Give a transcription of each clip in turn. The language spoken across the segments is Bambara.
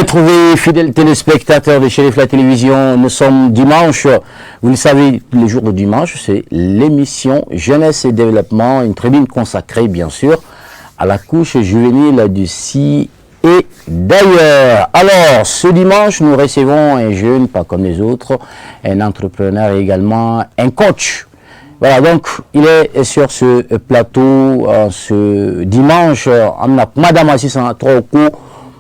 Retrouver, fidèles téléspectateurs de Chérif la télévision. Nous sommes dimanche. Vous le savez, le jour de dimanche, c'est l'émission Jeunesse et Développement, une tribune consacrée, bien sûr, à la couche juvénile d'ici et d'ailleurs. Alors, ce dimanche, nous recevons un jeune, pas comme les autres, un entrepreneur et également un coach. Voilà, donc il est sur ce plateau ce dimanche. On a Madame Assistant Troko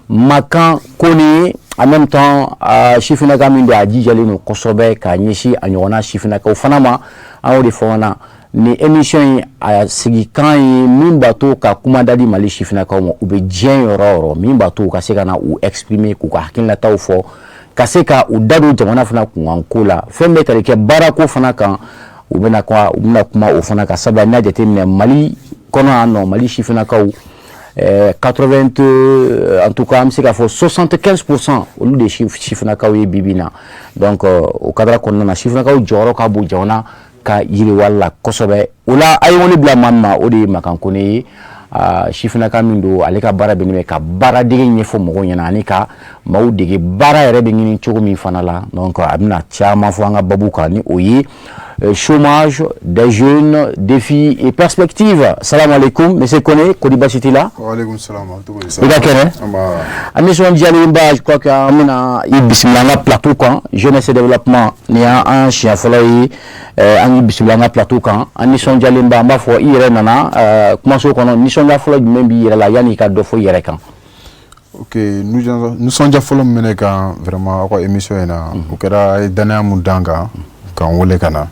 Makan Kone. En même temps, sifinnaka min don, a jijalen don kosɛbɛ k'a ɲɛsin a ɲɔgɔnna sifinnakaw fana ma. An y'o de fɔ na ni émission in, a sigikan ye min b'a to ka kuma da di Mali sifinnakaw ma, u bɛ diɲɛ yɔrɔ o yɔrɔ, min b'a to u ka se ka na u exprimer, k'u ka hakilinataw fɔ, ka se ka u da don jamana fana kunkanko la, fɛn bɛɛ tali kɛ baarako fana kan. U bɛna kuma o fana kan, sabula n'i y'a jateminɛ Mali kɔnɔ yan nɔ, Mali sifinnakaw, 80, en tout cas an bɛ se k'a fɔ 75 %, olu de sifinnakaw ye bi bi in na. Donc o cadre kɔnɔna na, sifinnakaw jɔyɔrɔ ka bon jamana ka yiriwali la kosɛbɛ. O la, a ye wele bila maa min ma, o de ye Makan Kone ye, sifinnaka min don, ale ka baara bɛnnen bɛ ka baaradege ɲɛfɔ mɔgɔw ɲɛna ani ka maaw dege baara yɛrɛ bɛ ɲini cogo min fana la. Donc a bɛna caman fɔ an ka babu kan, ni o ye chômage des jeunes, défis et perspectives. Salam alaikum, monsieur Kone, kodi basi t'i la? Wa alaikum salam. I ka kɛnɛ? An nisɔndiyalen ba, je crois que an bɛna i bisimila an ka plateau kan, Jeunesse et Développement. Nin y'an siɲɛ fɔlɔ ye an k'i bisimila an ka plateau kan. An nisɔndiyalen ba, an b'a fɔ i yɛrɛ nana kumaso kɔnɔ. Nisɔndiya fɔlɔ jumɛn b'i yɛrɛ la yanni i ka dɔ fɔ i yɛrɛ kan? Ok, nisɔndiya fɔlɔ min bɛ ne kan vraiment aw ka émission in na, o kɛra a ye danaya mun d'an kan k'an wele ka na.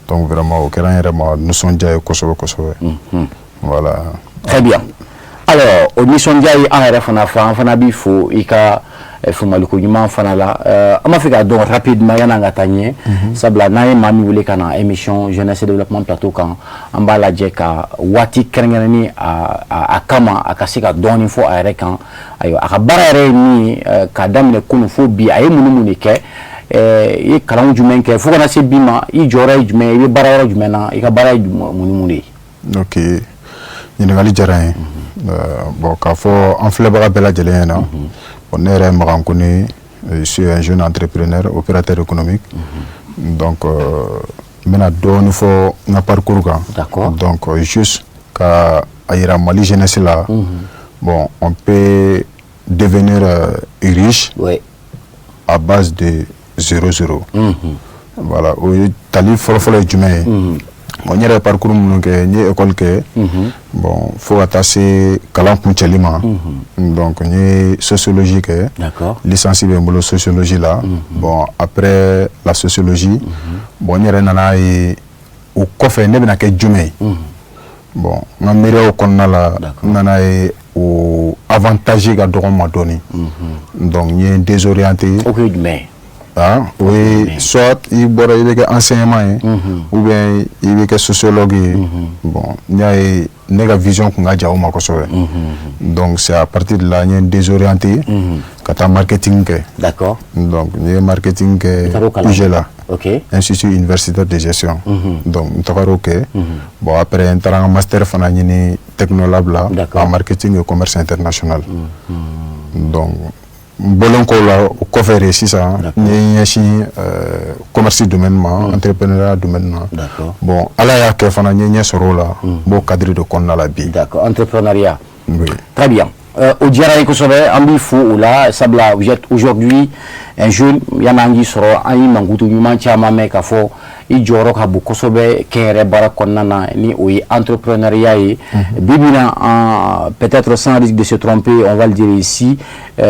Donc vraiment, o kɛra n yɛrɛ ma nisɔndiya ye kosɛbɛ kosɛbɛ, voilà. Très bien. Alors, o nisɔndiya ye an yɛrɛ fana fɛ, an fana b'i fo i ka faamuyaliko ɲuman fana la. An b'a fɛ k'a dɔn rapidement yan'an ka taa ɲɛ, sabula n'an ye maa min wele ka na émission Jeunesse et Développement plateau kan, an b'a lajɛ ka waati kɛrɛnkɛrɛnni a kama, a ka se ka dɔɔnin fɔ a yɛrɛ kan. Ayiwa, a ka baara yɛrɛ ye min ye k'a daminɛ kunun fo bi, a ye mun ni mun de kɛ, i ye kalan jumɛn kɛ fo ka na se bi ma, i jɔyɔrɔ ye jumɛn ye, i bɛ baara yɔrɔ jumɛn na, i ka baara ye mun ni mun de ye? Ok, ɲininkali diyara n ye. Bon, k'a fɔ an filɛbaga bɛɛ lajɛlen ɲɛna, bon, ne yɛrɛ ye Makan Kone, je suis un jeune entrepreneur, opérateur économique. Donc n bɛna dɔɔnin fɔ n ka parcours kan. Donc juste ka a yira Mali jeunesse la, bon, on peut devenir riche à base de 0 0. Voilà, o ye tali fɔlɔfɔlɔ ye jumɛn ye? Bon, n yɛrɛ ye parcours minnu kɛ, n ye école kɛ, bon, fo ka taa se kalan kuncɛli ma. Donc n ye sociologie kɛ. Licence bɛ n bolo sociologie la. Bon, après la sociologie, bon, n yɛrɛ nana ye o kɔfɛ ne bɛna kɛ jumɛn ye? Bon, n ka miiriyaw kɔnɔna la, n nana ye o avantage ka dɔgɔ n ma dɔɔni. Donc n ye n désorienté. O kun ye jumɛn ye? Ah, o ye soit i bɔra i bɛ kɛ enseignement ye ou bien i bɛ kɛ sociologue ye. Bon, n y'a ye ne ka vision kun ka jan o ma kosɛbɛ. Donc c'est à partir de là n ye n désorienté ka taa marketing kɛ. Donc n ye marketing kɛ I taar'o kalan? UG la. Institut universitaire de gestion. Donc n tagar'o kɛ. Bon, après n taara n ka master fana ɲini Technolab la en marketing et commerce international. Donc n bɔlen kɔ la, o kɔfɛ de sisan n ye ɲɛsin commerce domaine ma, entrepreneuriat domaine na. Bon, Ala y'a kɛ fana n ye ɲɛ sɔrɔ o la, n b'o cadre de kɔnɔna la bi. D'accord, entrepreneuriat. Oui. Très bien. O diyara n ye kosɛbɛ, an b'i fo o la, sabula vous êtes aujourd'hui un jeune. Yan'an k'i sɔrɔ, an ye mankutu ɲuman caman mɛn k'a fɔ i jɔyɔrɔ ka bon kosɛbɛ kɛnyɛrɛ baara kɔnɔna na, ni o ye entrepreneuriat ye. Bi bi in na, peut-être sans risque de se tromper, on va le dire ici,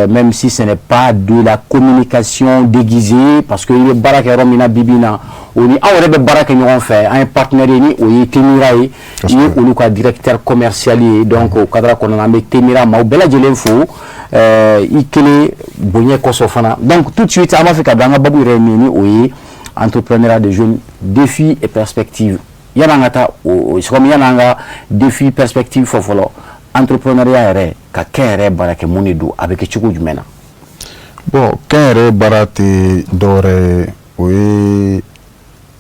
même si ce n'est pas de la communication déguisée, parce que i bɛ baara kɛ yɔrɔ min na bi bi in na, o ni anw yɛrɛ bɛ baara kɛ ɲɔgɔn fɛ, an ye partenaire ye, ni o ye Temira ye. I ye olu ka directeur commercial ye. Donc o cadre kɔnɔna na, an bɛ Temira maaw bɛɛ lajɛlen fo i kelen bonya kosɔn fana. Donc tout de suite, an b'a fɛ ka don an ka babu yɛrɛ ye min ye, ni o ye entrepreneuriat des jeunes, défis et perspectives. Yan'an ka taa o, c'est comme yan'an ka défi, perspective fɔ fɔlɔ, entrepreneuriat yɛrɛ ka kɛ yɛrɛ baara kɛ, mun de don, a bɛ kɛ cogo jumɛn na? Bon, kɛnyɛrɛye baara tɛ dɔwɛrɛ ye, o ye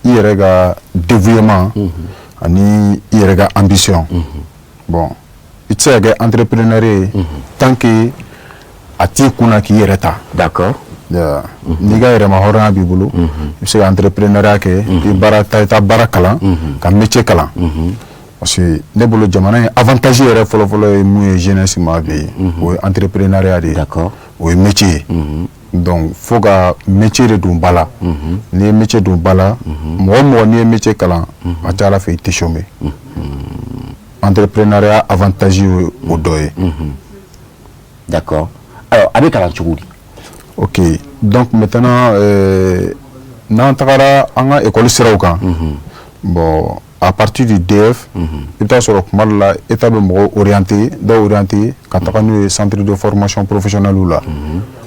i yɛrɛ ka dévouement ani i yɛrɛ ka ambition. Bon, i tɛ se ka kɛ entrepreneur ye tant que A t'i kun na k'i yɛrɛ ta. N'i ka yɛrɛma hɔrɔnya b'i bolo, i bɛ se ka entrepreneuriat kɛ, i baara ta, i taa baara kalan, ka métier kalan, parce que ne bolo, jamana in avantage yɛrɛ fɔlɔfɔlɔ ye mun ye jeunesse ma bi, o ye entrepreneuriat de ye. O ye métier ye. Donc fo ka métier de don ba la. N'i ye métier don ba la, mɔgɔ o mɔgɔ n'i ye métier kalan, a ca Ala fɛ, i tɛ chômer. Entrepreneuriat avantage ye o dɔ ye. D'accord. Alors, a bɛ kalan cogo di? Ok, donc maintenant, n'an tagara an ka école siraw kan, bon, à partir du DF, i bɛ taa sɔrɔ kuma dɔ la, État bɛ mɔgɔw orienté, dɔw orienté ka taga n'u ye centre de formation professionnelle la.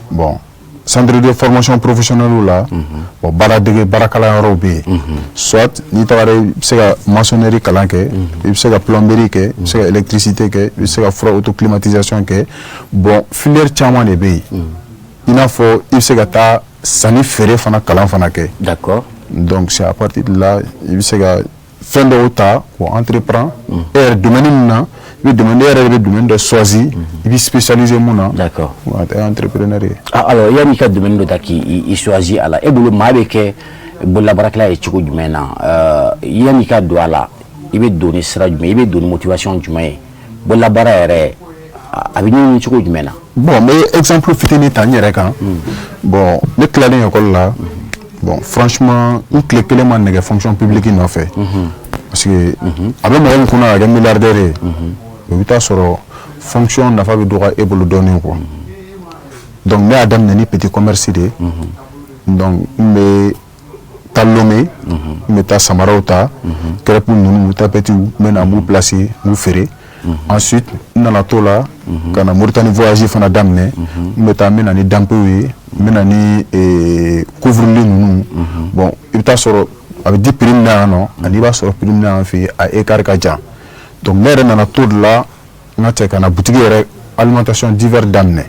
Bon, centre de formation professionnelle la, bon, baaradege, baarakalanyɔrɔw bɛ yen. Soit n'i tagara, i bɛ se ka maçonnerie kalan kɛ, i bɛ se ka plomberie kɛ, i bɛ se ka électricité kɛ, i bɛ se ka froid autoclimatisation kɛ. Bon, filière caman de bɛ yen. I n'a fɔ i bɛ se ka taa sanni feere fana kalan fana kɛ. Donc c'est à partir de là, i bɛ se ka fɛn dɔw ta k'o entreprendre e yɛrɛ domaine min na, i bɛ domaine, e yɛrɛ de bɛ domaine dɔ choisir, i bɛ spécialiser mun na. Wa a tɛ entrepreneur ye. Ah, alors, yanni i ka domaine dɔ ta k'i i choisir a la, e bolo, maa bɛ kɛ bololabaarakɛla ye cogo jumɛn na? Yanni i ka don a la, i bɛ don ni sira jumɛn, i bɛ don ni motivation jumɛn ye? Bololabaara yɛrɛ, a bɛ ɲɛɲini cogo jumɛn na? Bon, n bɛ exemple fitinin ta n yɛrɛ kan. Bon, ne tilalen école la, bon, franchement, n tile kelen ma nɛgɛ fonction publique nɔfɛ, parce que a bɛ mɔgɔ min kunna ka kɛ milliardaire ye, o bɛ taa sɔrɔ fonction nafa bɛ dɔgɔya e bolo dɔɔnin quoi. Donc ne y'a daminɛ ni petit commerce de ye. Donc n bɛ taa Lomé, n bɛ taa samaraw ta, crêpe ninnu, tapettiw, n bɛ na, n b'u placer, n b'u feere. Ensuite, n nana t'o la ka na Mauritanie voyage fana daminɛ. N bɛ taa, n bɛ na ni danpew ye, n bɛ na ni couvre-lit ninnu. Bon, i bɛ taa sɔrɔ a bɛ di prix min na yan nɔ, ani i b'a sɔrɔ prix min na yan fɛ yen, a écart ka jan. Donc ne yɛrɛ nana t'o de la, n ka cɛ ka na boutique yɛrɛ alimentation divers daminɛ.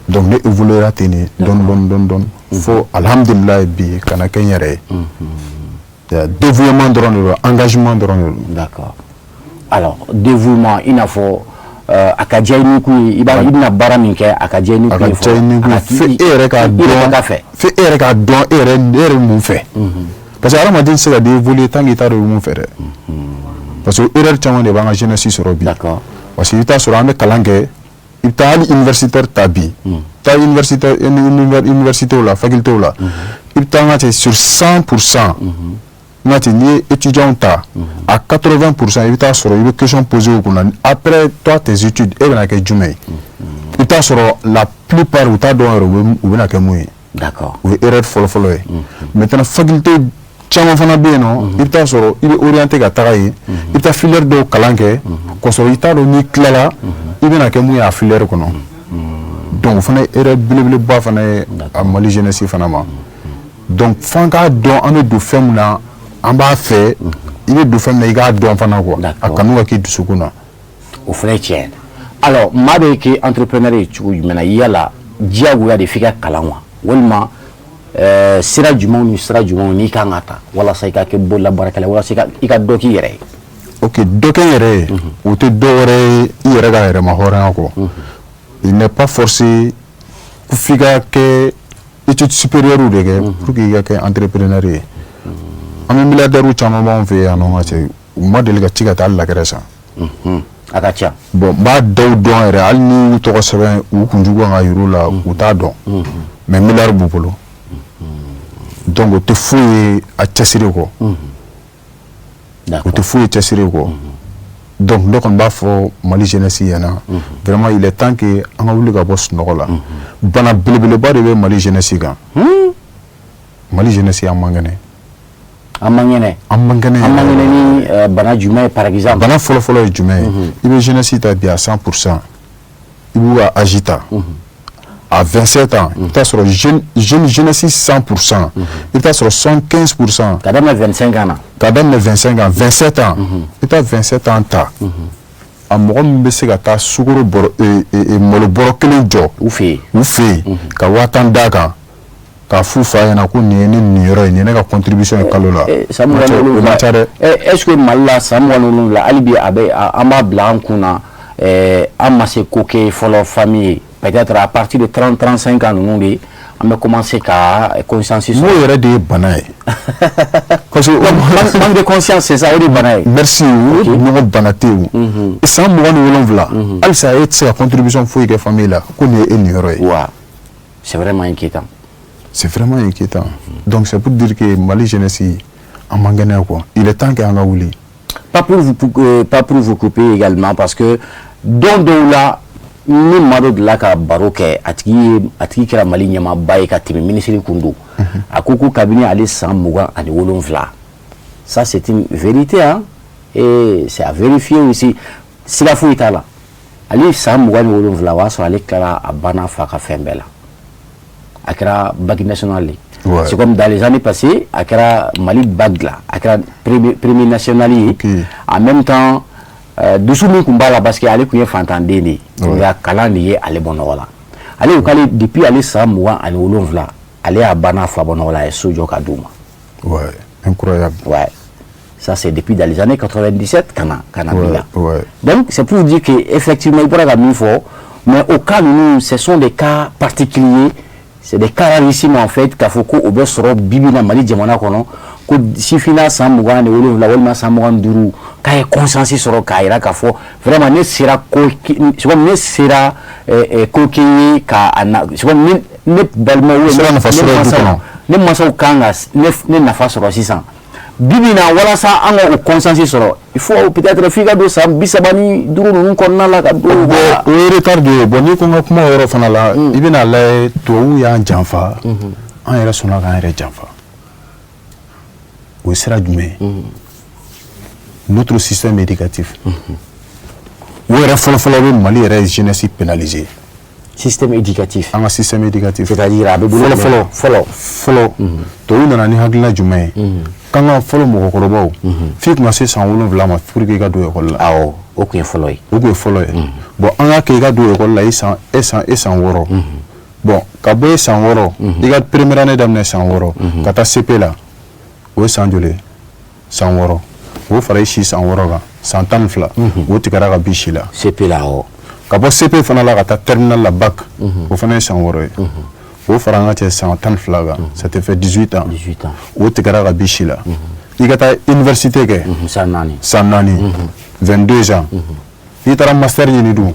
Donc ne évoluera ten de, dɔɔni dɔɔni dɔɔni dɔɔni, fo alhamdulilayi, bi ka na kɛ n yɛrɛ ye. Dévouement dɔrɔn de don, engagement dɔrɔn de don. D'accord. Alors, dévouement, i n'a fɔ a ka diya i ni kun ye, i b'a, i bɛna baara min kɛ, a ka diya i ni A kun ka ye. diya i ni kun ye, fɔlɔ. fo e yɛrɛ k'a I yɛrɛ dɔn ka fɛ. Fo e yɛrɛ k'a dɔn e yɛrɛ bɛ mun fɛ, parce que hadamaden tɛ se ka évoluer tant que i t'a dɔn i bɛ mun fɛ dɛ, parce que erreur caman de b'an ka jeunesse sɔrɔ bi. Parce que i bɛ taa sɔrɔ an bɛ kalan kɛ, i bɛ taa hali universitaire ta bi, taa université, université la, faculté la, i bɛ taa, n ka cɛ, sur 100 %, n ka cɛ, n'i ye étudiant ta à 80 %, i bɛ taa sɔrɔ i bɛ question poser u kunna: après toi, tes études, e bɛna kɛ jumɛn ye? I bɛ taa sɔrɔ la plupart, u t'a dɔn yɛrɛ u bɛna kɛ mun ye. O ye erreur fɔlɔ-fɔlɔ ye. Maintenant, faculté caman fana bɛ yen nɔ, i bɛ taa sɔrɔ i bɛ orienté ka taga yen, i bɛ taa filière dɔw kalan kɛ k'a sɔrɔ i t'a dɔn n'i tilala, i bɛna kɛ mun ye a filière kɔnɔ. Donc o fana ye erreur belebeleba fana ye a Mali jeunesse fana ma. Donc f'an k'a dɔn an bɛ don fɛn min na, an b'a fɛ. I bɛ don fɛn min na, i k'a dɔn fana quoi, a kanu ka k'i dusukun na. O fana ye tiɲɛ ye. Alors, maa bɛ kɛ entrepreneur ye cogo jumɛn na? Yala diyagoya de f'i ka kalan wa, walima sira jumɛnw ni sira jumɛnw n'i kan ka ta walasa i ka kɛ bololabaarakɛla, walasa i ka dɔ k'i yɛrɛ ye? Ok, dɔ kɛ n yɛrɛ ye, o tɛ dɔ wɛrɛ ye i yɛrɛ ka yɛrɛma hɔrɔnya kɔ. Il n'est pas forcé ko f'i ka kɛ étude supérieure de kɛ pour que i ka kɛ entrepreneur ye. An bɛ milliardaires caman b'anw fɛ yan nɔ, ka cɛ, u ma deli ka ci ka taa hali lakɛrɛ san. A ka ca. Bon, n b'a dɔw dɔn yɛrɛ, hali ni y'u tɔgɔ sɛbɛn u kunjugu kan ka yir'u la, u t'a dɔn, mais milliard b'u bolo. Donc o tɛ foyi ye a cɛsiri kɔ, o tɛ foyi ye cɛsiri kɔ. Donc ne kɔni b'a fɔ Mali jeunesse ɲɛna, vraiment, il est temps que an ka wuli ka bɔ sunɔgɔ la. Bana belebeleba de bɛ Mali jeunesse kan. Mali jeunesse, an man kɛnɛ. An man kɛnɛ. An man kɛnɛ. An man kɛnɛ ni bana jumɛn ye, par exemple? Bana fɔlɔfɔlɔ ye jumɛn ye? I bɛ jeunesse ta bi à 100 %, i b'u ka âge ta à 27 ans, i bɛ taa sɔrɔ jeune jeunesse 100 %, i bɛ taa sɔrɔ 75 %. Ka daminɛ 25 ans na. Ka daminɛ 25 ans, 27 ans, i bɛ taa 27 ans ta, a mɔgɔ min bɛ se ka taa sukaro bɔrɔ, malo bɔrɔ kelen jɔ u fɛ yen. U fɛ yen, ka 10 000 d'a kan k'a f'u fa ɲɛna ko nin ye ne niyɔrɔ ye, nin ye ne ka contribution ye kalo la. San mugan ni O man ca dɛ. Est ce que Mali la, san 27, hali bi a bɛ, an b'a bila an kun na, an ma se ko kɛ fɔlɔ famille ye? Peut-être à partir de 30 35 ans ninnu de, an bɛ commencer ka conscience sɔrɔ. N'o yɛrɛ de ye bana ye, parce que Manque de conscience, c'est ça, o de ye bana ye. Merci, o ɲɔgɔn bana tɛ yen o. San 27, halisa e tɛ se ka contribution foyi kɛ famille la, ko nin ye e niyɔrɔ ye. Wa c'est vraiment inquiétant. C'est vraiment inquiétant. Donc c'est pour dire que Mali jeunesse, an man kɛnɛ quoi. Il est temps que an ka wuli. Pas pour vous couper également, parce que don dɔw la, ni maa dɔ delila ka baro kɛ, a tigi ye, a tigi kɛra Mali ɲɛmaaba ye ka tɛmɛ, minisiri kun don. A ko ko kabini ale san 27, ça c'est une vérité hein, et c'est à vérifier aussi, siga foyi t'a la, ale san 27, o y'a sɔrɔ ale tilara a banna fa ka fɛn bɛɛ la, a kɛra bac national de. C'est comme dans les années passées, a kɛra Mali bac la, a kɛra premier national ye. En même temps, dusu min tun b'a la, parce que ale tun ye fantanden de ye, nka kalan de ye ale bɔ nɔgɔ la. Ale ko k'ale, depuis ale san 27, ale y'a banna fa bɔ nɔgɔ la, a ye so jɔ ka d'u ma. Ouais, incroyable. Ouais. Ça, c'est depuis dans les années 97 ka na bi la. Donc c'est pour dire que effectivement, i bɔra ka min fɔ, mais o cas ninnu, ce sont des cas particuliers, c'est des cas rarissimes en fait, k'a fɔ ko o bɛ sɔrɔ bi bi in na Mali jamana kɔnɔ, ko sifinna san 27 walima san 25 k'a ye conscience sɔrɔ k'a yira k'a fɔ vraiment ne sera ko, c'est comme ne sera ko kɛ ye ka a na, c'est comme ne balimaw Sera nafa sɔrɔ du kɔnɔ. Ne mansaw kan ka ne nafa sɔrɔ sisan. Bi bi in na, walasa an ka o conscience sɔrɔ, il faut peut-être f'i ka don san 35 ninnu kɔnɔna la ka don. Bon, o ye retard de ye. Bon, n'i ko n ka kuma o yɔrɔ fana la, i bɛna lajɛ, tubabuw y'an janfa, an yɛrɛ sɔnna k'an yɛrɛ janfa. O ye sira jumɛn ye? Notre système éducatif, o yɛrɛ fɔlɔfɔlɔ bɛ Mali yɛrɛ jeunesse pénaliser. Système éducatif. An ka système éducatif. C'est-à-dire a bɛ bolo Fɔlɔ fɔlɔ. Fɔlɔ. Fɔlɔ, tubabuw nana ni hakilina jumɛn ye? K'an ka fɔlɔ mɔgɔkɔrɔbaw, f'i kun ka se san 7 ma pour que i ka don ekɔli la. Awɔ, o tun ye fɔlɔ ye. O tun ye fɔlɔ ye. Bon, an k'a kɛ i ka don ekɔli la i san e san e san 6. Bon, ka bɔ e san 6, i ka première année daminɛ san 6 ka taa CP la, o ye san joli ye? San 6. O fara i si san 6 kan, san 12, o tigɛra ka bi si la. CP la, awɔ. Ka bɔ CP fana la ka taa terminale la, bac, o fana ye san 6 ye. O fara an ka cɛ san 12 kan, ça te fait 18 ans. 18 ans. O tigɛra ka bi si la. I ka taa université kɛ. San 4. San 4, 22 ans. I taara master ɲini dun?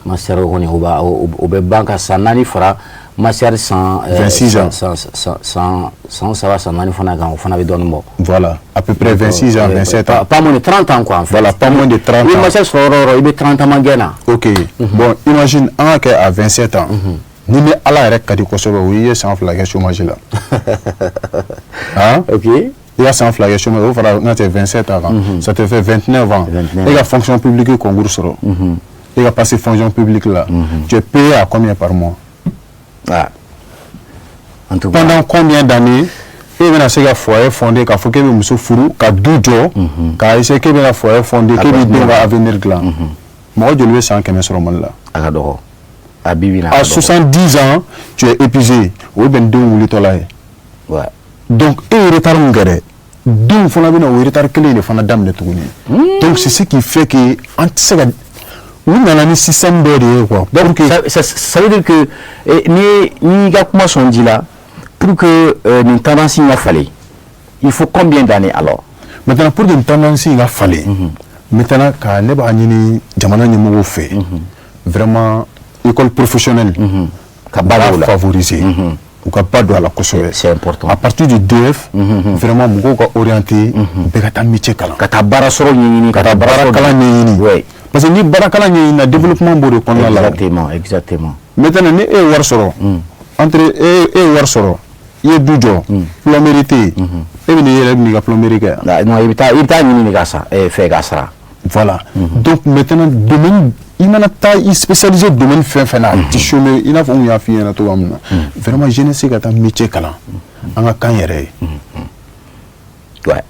Master kɔni, o b'a o bɛ ban ka san 4 fara master san 26 ans. San 3, san 4 fana kan, o fana bɛ dɔɔnin bɔ. Voilà, à peu près 26 ans, 27 pas, ans. Pas moins de 30 ans quoi, en fait. Voilà, pas moins de 30 I bɛ ans. master sɔrɔ yɔrɔ o yɔrɔ, i bɛ 30 ans gɛn na. Ok, bon, imagine an ka kɛ à 27 ans, ni Ala yɛrɛ ka di kosɛbɛ, o y'i ye san 2 kɛ chômage la, han. I ka san 2 kɛ chômage, o fara n ka cɛ 27 ans kan, ça te fait 29 ans. 29. E ka fonction publique concours sɔrɔ, e ka passer fonction publique la, tu es payé à combien par mois? Ah. En tout cas. Pendant combien d'années e bɛna se ka foyer fonder, k'a fɔ k'e bɛ muso furu ka du jɔ, k'a essayer k'e bɛna foyer fonder, k'e b'i denw ka avenir dilan? Mɔgɔ joli bɛ san 100 sɔrɔ Mali la? A ka dɔgɔ a bi bi in na, a À ka dɔgɔ. 70 ans, tu es épuisé. O ye bɛn denw wulitɔla ye. Donc e ye retard min kɛ dɛ, denw fana bɛna o retard kelen de fana daminɛ tuguni. Donc c'est ce qui fait que an tɛ se ka, u nana ni système dɔ de ye quoi, pour que Ça veut dire que ni y'i ka kuma sɔn ji la, pour que nin tendance in ka falen, il faut combien d'années alors? Maintenant, pour que nin tendance in ka falen maintenant, ka ne b'a ɲini jamana ɲɛmɔgɔw fɛ, vraiment, école professionnelle, ka ba don o la. Favoriser, u ka ba don a la kosɛbɛ. C'est important. À partir du DEF, vraiment, mɔgɔw ka orienter, bɛɛ ka taa métier kalan. Ka taa baara sɔrɔ ɲɛɲini, ka taa baara kalan ɲɛɲini. Parce que ni baara kalan ɲɛɲini na, développement b'o de kɔnɔna la. Exactement, exactement. Maintenant, ni e ye wari sɔrɔ, entre e ye wari sɔrɔ, i ye du jɔ, plomberie tɛ yen, e bɛ n'i yɛrɛ bɛ n'i ka plomberie kɛ yan? Non, i bɛ taa ɲini de ka sa fɛ ka sara. Voilà. Donc maintenant, domaine i mana taa i spécialisé domaine fɛn fɛn na, a tɛ chômer, i n'a fɔ n kun y'a f'i ɲɛna cogoya min na. Vraiment, jeunesse ka taa métier kalan, an ka kan yɛrɛ ye. Ouais.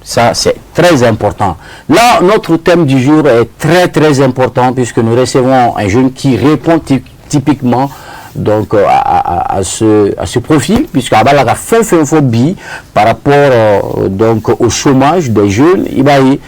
Ça, c'est très important. Là, notre thème du jour est très, très important puisque nous recevons un jeune qui répond typiquement donc, à ce profil, puisqu'à la fin, fin, fin, bi, par rapport donc, au chômage des jeunes, il va y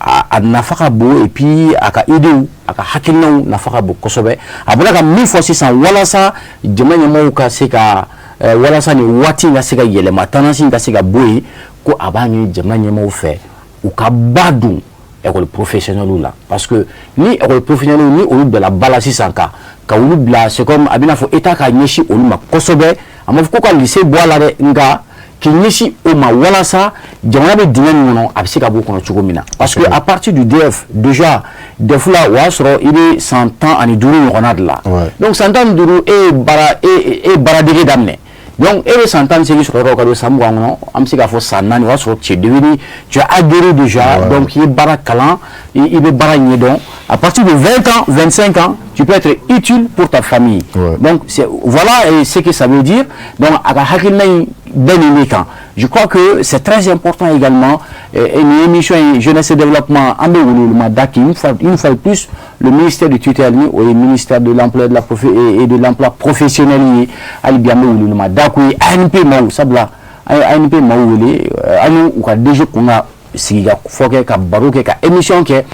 A nafa ka bon, et puis a ka idéew, a ka hakilinaw nafa ka bon kosɛbɛ. A bɔra ka min fɔ sisan, walasa jamana ɲɛmɔgɔw ka se ka walasa nin waati in ka se ka yɛlɛma, tendance in ka se ka bɔ yen, ko a b'a ɲini jamana ɲɛmɔgɔw fɛ, u ka ba don école professionnelle la, parce que ni école professionnelle ni olu bila ba la sisan, ka olu bila, c'est comme a bɛna fɔ état ka ɲɛsin olu ma kosɛbɛ. A ma fɔ ko ka lycée bɔ a la dɛ, nka k'i ɲɛsin o ma walasa jamana bɛ dingɛ min kɔnɔ, a bɛ se ka bɔ o kɔnɔ cogo min na, parce que à partir du DEF, déjà DEF la, o y'a sɔrɔ i bɛ san 15 ɲɔgɔnna de la. Donc san 15, e ye baara, e ye baaradege daminɛ. Donc e bɛ san 18 sɔrɔ yɔrɔ ka don san 20 kɔnɔ, an bɛ se k'a fɔ san 4, o y'a sɔrɔ tu es devenu, tu as aguerri déjà. Donc i ye baara kalan, i bɛ baara ɲɛdɔn. À partir de 20 ans, 25 ans, tu peux être utile pour ta famille. Donc c'est voilà, et ce que ça veut dire. Donc a ka hakilina in bɛɛ nin de kan, je crois que c'est très important également. Et nin émission in, jeunesse et développement, an bɛ welewelema da k'i une fois de plus le ministère du tutelle, ni o ye ministère de l'emploi de la et de l'emploi professionnel ye. Hali bi an bɛ welewelema da k'u ye, ANP maaw, sabula an ye ANP maaw wele, an y'u ka DG kun ka sigi ka fɔ kɛ, ka baro kɛ, ka émission kɛ.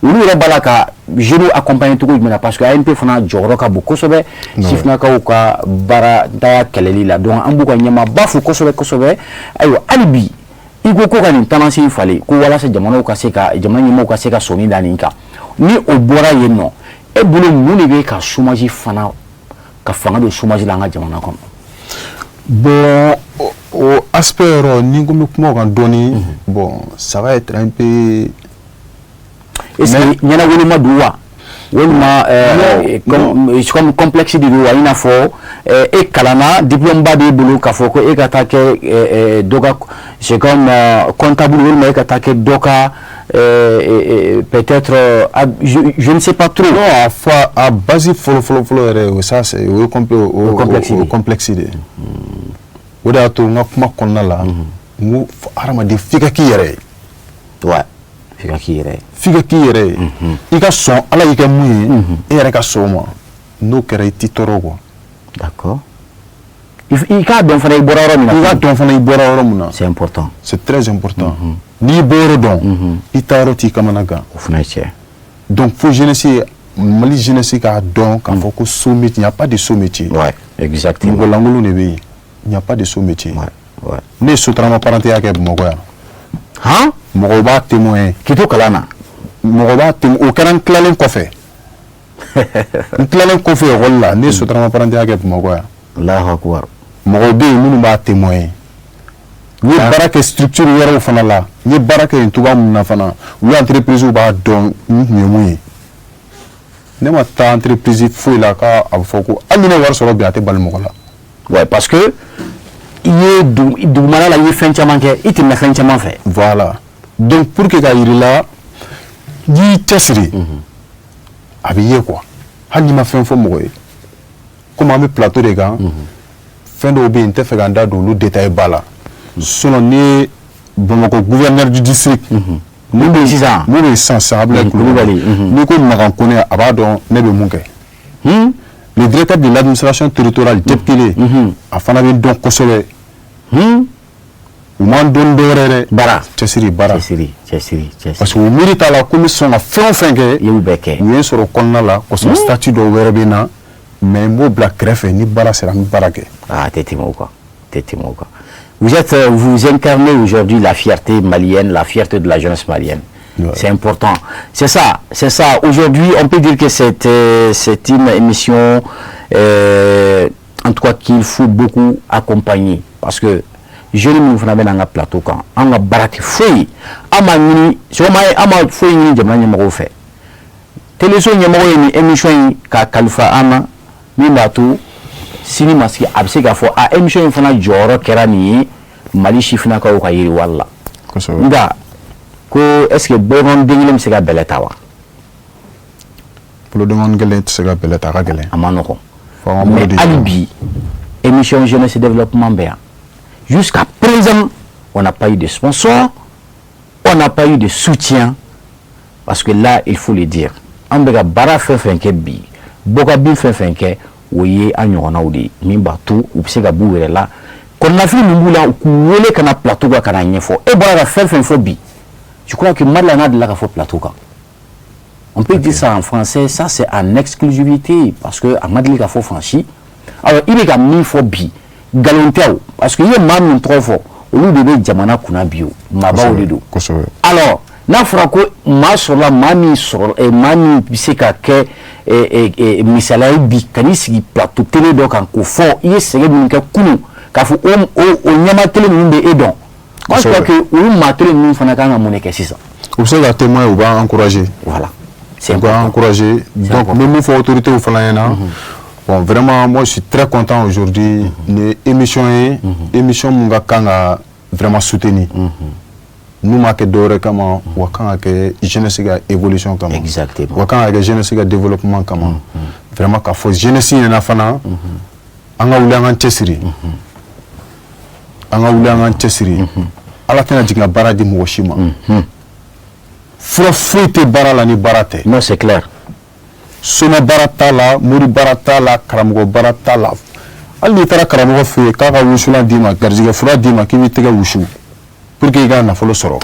Olu yɛrɛ b'a la ka jeunes accompagner cogo jumɛn na, parce que ANP fana jɔyɔrɔ ka bon kosɛbɛ sifinnakaw ka baara ntanya kɛlɛli la. Donc an b'u ka ɲɛmaaba fo kosɛbɛ kosɛbɛ. Ayiwa, hali bi i ko ka nin tendance in falen, ko walasa jamanaw ka se ka, jamana ɲɛmɔgɔw ka se ka sɔnni da nin kan. Ni o bɔra yen nɔ, e bolo, mun de bɛ ka chômage fana, ka fanga don chômage la an ka jamana kɔnɔ? Bon, o aspect yɔrɔ ni ko n bɛ kuma o kan dɔɔni, bon, ça va être un peu Est-ce que ɲɛnawoloma don wa, walima comme complexe de don wa? I n'a fɔ e kalanna, diplôme ba b'e bolo, k'a fɔ ko e ka taa kɛ dɔ ka, c'est comme comptable, walima e ka taa kɛ dɔ ka, peut-être, je ne sais pas trop. Non, a fɔ a base fɔlɔ fɔlɔ fɔlɔ yɛrɛ, o ça c'est o ye o complexe o complexe de ye. O de y'a to n ka kuma kɔnɔna la, n ko hadamaden, f'i ka k'i yɛrɛ ye. Ouais, f'i ka k'i yɛrɛ ye. F'i ka k'i yɛrɛ ye, i ka sɔn Ala y'i kɛ mun ye, e yɛrɛ ka sɔn o ma. N'o kɛra, i t'i tɔɔrɔ quoi. D'accord, i k'a dɔn fana i bɔra yɔrɔ min na. I k'a dɔn fana i bɔra yɔrɔ min na. C'est important. C'est très important. N'i bɔ yɔrɔ dɔn, i taa yɔrɔ t'i kamana gan. O fana ye tiɲɛ. Donc fo jeunesse ye, Mali jeunesse k'a dɔn k'a fɔ ko sot métier, il n'y a pas de sot métier. Ouais, exactement. Mɔgɔ lankolon de bɛ yen, il n'y a pas de sot métier. Ne ye Sotrama apprentiya kɛ Bamakɔ yan. Han? Mɔgɔw b'a témoin. K'i to kalan na? Mɔgɔ b'a témoin. O kɛra n tilalen kɔfɛ, n tilalen kɔfɛ ekɔli la, ne ye Sotrama apprentiya kɛ Bamakɔ yan. Allahu akbar. Mɔgɔw bɛ yen minnu b'a témoin. N ye baara kɛ structure wɛrɛw fana la, n ye baara kɛ yen cogoya min na fana, olu entreprise b'a dɔn n tun ye mun ye. Ne ma taa entreprise foyi la k'a bɛ fɔ ko hali ni ne ye wari sɔrɔ bi, a tɛ bali mɔgɔ la. Ouais, parce que i ye dugumana la, i ye fɛn caman kɛ, i tɛmɛna fɛn caman fɛ. Voilà, donc pour que ka yir'i la n'i y'i cɛsiri, a bɛ ye quoi, hali n'i ma fɛn fɔ mɔgɔ ye. Komi an bɛ plateau de kan, fɛn dɔw bɛ yen, n tɛ fɛ ka n da don olu détail ba la. Sinon ni ye Bamakɔ gouverneur du district Mun bɛ yen sisan? Mun bɛ yen sisan sisan, Abdoulaye Kulubali. N'i ko Makan Kone, a b'a dɔn ne bɛ mun kɛ. Le directeur de l'administration territoriale, Jepkele, a fana bɛ dɔn kosɛbɛ. U m'an dɔn dɔwɛrɛ dɛ. Baara. Cɛsiri, baara. Cɛsiri, cɛsiri, cɛsiri. Parce que u miiri t'a la ko n bɛ sɔn ka fɛn o fɛn kɛ. I y'u bɛɛ kɛ. U ye n sɔrɔ kɔnɔna la kosɔn. Statut dɔw wɛrɛ bɛ n na, mais n b'o bila kɛrɛfɛ. Ni baara sera, n bɛ baara kɛ. Ah, tɛ tɛmɛ o kan, tɛ tɛmɛ o kan. Vous incarnez aujourd'hui la fierté malienne, la fierté de la jeunesse malienne. C'est important. C'est ça, c'est ça. Aujourd'hui, on peut dire que c'est une émission, en tout cas, qu'il faut beaucoup accompagner. Parce que jeune minnu fana bɛ n'an ka plateau kan, an ka baara tɛ foyi ye. An m'a ɲini, sɔgɔma ye, an ma foyi ɲini jamana ɲɛmɔgɔw fɛ. Téléso ɲɛmɔgɔ ye nin émission in k'a kalifa an na, min b'a to sini ma sigi a bɛ se k'a fɔ a émission in fana jɔyɔrɔ kɛra nin ye Mali sifinnakaw ka yiriwali la. Nka ko est ce que bolokɔni den kelen bɛ se ka bɛlɛ ta wa? Bolodenkɔni kelen tɛ se ka bɛlɛ ta, a ka gɛlɛn. A ma nɔgɔn. Fo an ka bolo Mais di hali ɲɔgɔn ma. bi, émission jeunesse et développement bɛ yan. Jusqu'à présent, on n'a pas eu de sponsor, on n'a pas eu de soutien, parce que là, il faut le dire, an bɛ ka baara fɛn fɛn kɛ bi, bɔ ka bin fɛn fɛn kɛ, o ye an ɲɔgɔnnaw de ye min b'a to u bɛ se ka b'u yɛrɛ la. Kɔnɔnafili min b'u la, u k'u wele ka na plateau kan ka na ɲɛfɔ. E bɔra ka fɛn fɛn fɔ bi, Je crois que Mali la, n'a delila ka fɔ plateau kan. On peut dire ça en français, ça c'est en exclusivité, parce que a ma deli ka fɔ fan si. Alors i bɛ ka min fɔ bi, nkalon tɛ o, parce que i ye maa min tɔgɔ fɔ, olu de bɛ jamana kunna bi o, maabaw de don. Alors n'a fɔra ko maa sɔrɔla, maa min sɔrɔ, maa min bɛ se ka kɛ misaliya ye bi, ka n'i sigi plateau télé dɔ kan k'o fɔ, i ye sɛgɛn minnu kɛ kunun, k'a fɔ o ɲɛmaa kelen ninnu bɛ e dɔn. Moi, je crois que olu maa kelen ninnu fana kan ka mun de kɛ sisan? U bɛ se ka témoin, u b'an encourager. Voilà. C'est important. U b'an encourager. Donc n bɛ min fɔ autorités fana ɲɛna. Bon, vraiment, moi je suis très content aujourd'hui. Ni émission ye, émission mun ka kan ka vraiment soutenir. N'u m'a kɛ dɔwɛrɛ kama, u ka kan ka kɛ jeunesse ka évolution kama. Exactement. U ka kan ka kɛ jeunesse ka développement kama. Vraiment, k'a fɔ jeunesse ɲɛna fana, an ka wuli, an k'an cɛsiri. An ka wuli, an k'an cɛsiri. Ala tɛna jigin ka baara di mɔgɔ si ma. Fura foyi tɛ baara la ni baara tɛ. Non, c'est clair. Soma baara t'a la, mori baara t'a la, karamɔgɔ baara t'a la. Hali n'i taara karamɔgɔ fɛ yen k'a ka wusulan d'i ma, garijɛgɛ fura d'i ma, k'i b'i tɛgɛ wusu pour que i ka nafolo sɔrɔ.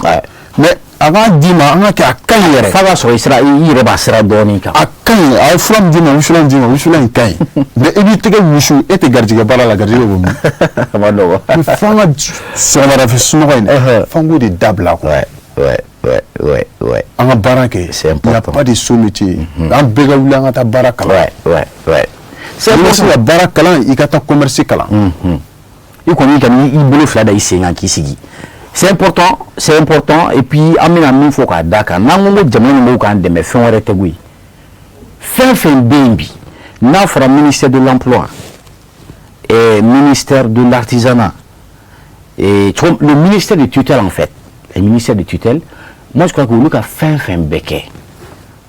Mais a b'a d'i ma, an ka kɛ, a ka ɲi yɛrɛ. F'a ka sɔrɔ i sira, i yɛrɛ b'a sira dɔɔnin kan. A ka ɲi, a ye fura min d'i ma, wusulan d'i ma, wusulan in ka ɲi. Mais i b'i tɛgɛ wusu, e tɛ garijɛgɛ baara la, garijɛgɛ bɛ min? A ma nɔgɔn. Mais f'an ka sɔgɔmada fɛ sunɔgɔ in dɛ, f'an k'o de dabila quoi. An ka baara kɛ. C'est important. Il n'y a pas de sot métier. An bɛɛ ka wuli, an ka taa baara kalan. C'est N'i ma se ka baara kalan, i ka taa commerce kalan. I kɔni ka i bolo fila da i sen kan k'i sigi. C'est important, c'est important. Et puis an bɛna min fɔ k'a da kan, n'an ko ko jamana ɲɛmɔgɔw k'an dɛmɛ, fɛn wɛrɛ tɛ koyi. Fɛn fɛn bɛ yen bi, n'a fɔra ministère de l'Emploi et ministère de l'Artisanat et le ministère de tutelle, en fait le ministère de tutelle, moi je crois que olu ka fɛn fɛn bɛɛ kɛ,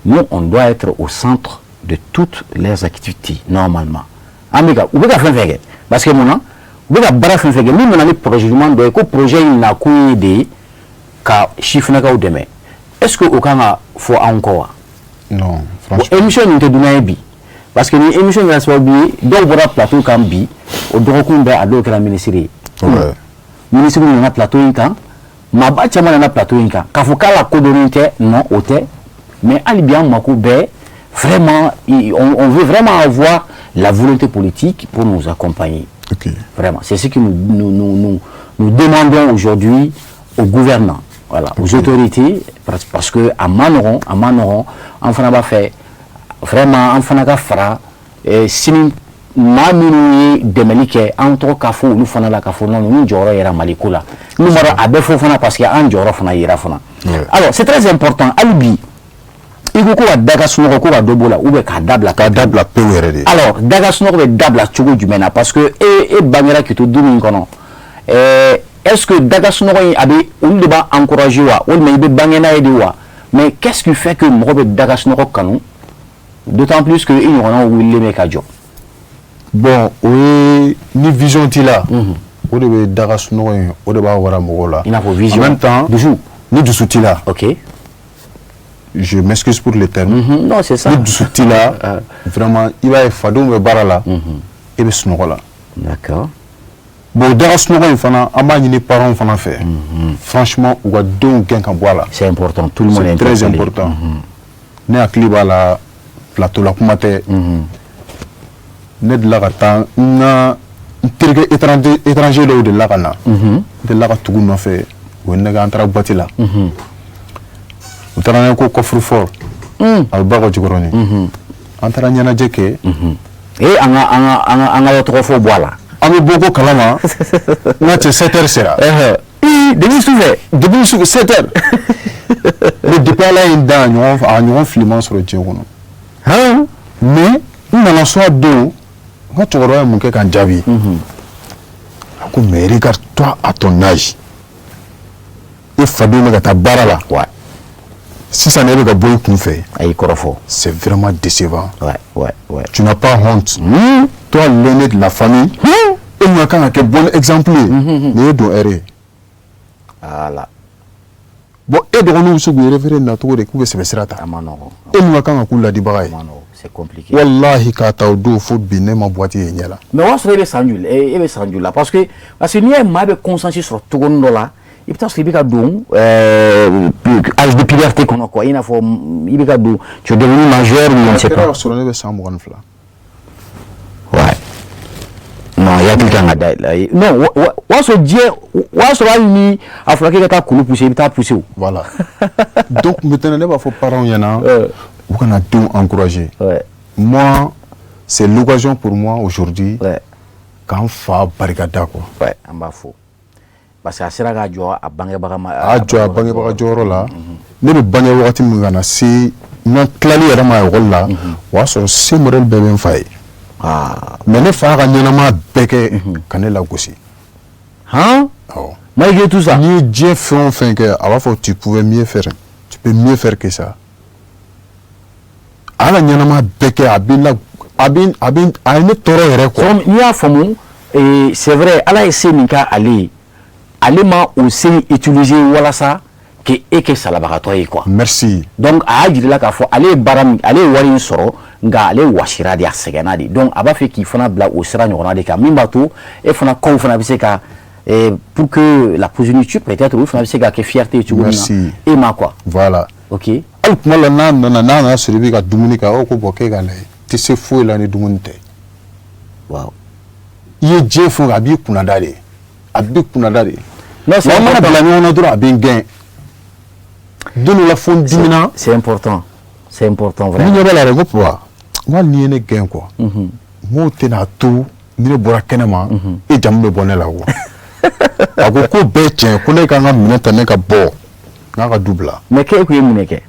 nous, on doit être au centre de toutes leurs activités normalement. An bɛ ka u bɛ ka fɛn fɛn kɛ, parce que mun na, u bɛ ka baara fɛn fɛn kɛ, min nana ni projet ɲuman dɔ ye, ko projet in nakun ye de ye ka sifinnakaw dɛmɛ, est ce que o kan ka fɔ anw kɔ wa? Non, Bon, franchement. Émission nin tɛ dunan ye bi, parce que ni émission kɛra sababu ye, dɔw bɔra plateau kan bi, o dɔgɔkun bɛɛ a dɔw kɛra ministre ye. Ministre nana plateau in kan, maaba caman nana plateau in kan k'a fɔ k'a la kodɔnnen tɛ. Non, o tɛ. Mais hali bi an mako bɛɛ vraiment, on veut vraiment avoir la volonté politique pour nous accompagner. Vraiment, c'est ce que nous demandons aujourd'hui aux gouvernants, voilà, aux autorités, parce que a ma nɔgɔn, a ma nɔgɔn. An fana b'a fɛ vraiment an fana ka fara sini maa minnu ye dɛmɛli kɛ, an tɔgɔ ka fɔ olu fana la, k'a fɔ non, ninnu jɔyɔrɔ yera Mali ko la. N'u ma dɔn, a bɛ fɔ fana, parce que an jɔyɔrɔ fana yera fana. Alors c'est très important. Hali bi, i ko ko ka da ka sunɔgɔ, ko ka dɔ b'o la, ou bien k'a dabila. K'a dabila pewu yɛrɛ de. Alors daga sunɔgɔ bɛ dabila cogo jumɛn na? Parce que e bangera k'i to du min kɔnɔ, est ce que daga sunɔgɔ in, a bɛ olu de b'a encourager wa, walima i bɛ bange n'a ye de wa? Mais qu'est-ce qui fait que mɔgɔ bɛ daga sunɔgɔ kanu, d'autant plus que i ɲɔgɔnnaw wulilen bɛ ka jɔ? Bon, o ye ni vision t'i la, o de bɛ daga sunɔgɔ in, o de b'a wara mɔgɔw la. I n'a fɔ vision. En même temps, dusu. Ni dusu t'i la. Je m'excuse pour le terme. Non, c'est ça. Ni dusu t'i la, vraiment, i b'a ye fadenw bɛ baara la, e bɛ sunɔgɔ la. Bon, daga sunɔgɔ in fana, an b'a ɲini parents fana fɛ, franchement, u ka denw gɛn ka bɔ a la. C'est important, tout le monde est C'est très interpellé. important. Ne hakili b'a la, plateau la kuma tɛ, ne delila ka taa n ka n terikɛ étranger dɔw delila ka na, n delila ka tugu u nɔfɛ, u ye ne kɛ, an taara boîte la, u taara n'a ye ko coffre fort a bɛ ba kɔ Jikɔrɔni, an taara ɲɛnajɛ kɛ. E an ka tɔgɔ fɔ bɔ a la. An bɛ bɔ ko kalama, n ka cɛ, 7 heures sera. Ii, depuis sufɛ? Depuis su 7 heures. Mais depuis Ala ye n dan, a ɲɔgɔn filiman sɔrɔ diɲɛ kɔnɔ. Mais n nana so a don, n ka cɛkɔrɔba ye mun kɛ ka n jaabi? A ko: "Mais regarde toi, à ton âge, e fadenw bɛ ka taa baara la, sisan e bɛ ka bɔ i kun fɛ." A y'i kɔrɔfɔ. C'est vraiment décevant. Tu n'as pas honte, toi, l'aîné de la famille, e mun ka kan ka kɛ bon exemple ye, nin ye don heure ye. Voilà. Bon, e dɔgɔninw bɛ se k'u référé nin na cogo di k'u bɛ sɛbɛ sira ta? A ma nɔgɔn. E mun ka kan ka k'u ladibaga ye? A ma nɔgɔn, c'est compliqué. Walahi, k'a ta o don fo bi, ne ma boîte ye ɲɛ la. Mais o y'a sɔrɔ e bɛ san joli, e bɛ san joli la? Parce que n'i ye maa bɛ conscience sɔrɔ togonin dɔ la, I bɛ taa sɔrɔ i bɛ ka don âge de puberté kɔnɔ quoi, i n'a fɔ i bɛ ka don, tu es devenu majeur ou je ne sais pas. Kɛra sɔrɔ ne bɛ san 22. Ouais. Non, i hakili kan ka dayɛlɛ. Non, o y'a sɔrɔ diɲɛ, o y'a sɔrɔ hali ni a fɔra k'e ka taa kulu pousser, i bɛ taa pousser o. Voilà. Donc maintenant, ne b'a fɔ parents ɲɛna u kana denw encourager. Moi, c'est l'occasion pour moi aujourd'hui k'an fa barikada quoi. Ouais, an b'a fo. Parce que a sera k'a jɔ a bangebaga ma. A jɔ a bangebaga jɔyɔrɔ la. Ne bɛ bange wagati min ka na se n ka tilali yɛrɛ ma ekɔli la, o y'a sɔrɔ se modèle bɛɛ bɛ n fa ye. Mais ne fa ka ɲɛnamaya bɛɛ kɛ ka ne lagosi. Han? Awɔ. Malgré tout ça. N'i ye diɲɛ fɛn o fɛn kɛ, a b'a fɔ: tu pouvais mieux faire, tu peux mieux faire que ça. A ka ɲɛnamaya bɛɛ kɛ, a bɛ la, a bɛ a ye ne tɔɔrɔ yɛrɛ quoi. N'i y'a faamu, c'est vrai, Ala ye se min k'ale ye, ale ma o se utiliser walasa ke e kɛ salabagatɔ ye quoi. Merci. Donc a y'a jira la k'a fɔ ale ye baara min, ale ye wari in sɔrɔ, nka ale wasira de, a sɛgɛnna de. Donc a b'a fɛ k'i fana bila o sira ɲɔgɔnna de kan, min b'a to e fana kɔw fana bɛ se ka pour que la progéniture peut-être olu fana bɛ se ka kɛ fierté ye cogo min na e ma quoi. Voilà. Ok. Hali kuma la n'a nana sɔrɔ i bɛ ka dumuni kɛ, a b'a fɔ ko bon, k'e k'a lajɛ, i tɛ se foyi la ni dumuni tɛ. I ye diɲɛ fɛn o fɛn, a b'i kunnada de, a b'i kunnada de. Non, c'est Wa an mana important. bila ɲɔgɔn na dɔrɔn, a bɛ n gɛn. Don dɔ la fo n dimina. C'est important. C'est important Ni vraiment. ɲɛ b'a la yɛrɛ, n ko papa, n ko hali n'i ye ne gɛn quoi, n k'o tɛna to ni ne bɔra kɛnɛ ma, e jamu bɛ bɔ ne la quoi. A ko ko bɛɛ tiɲɛ, ko ne ka n ka minɛn ta, ne ka bɔ n k'a ka du bila. Mais k'e kun ye mun de kɛ?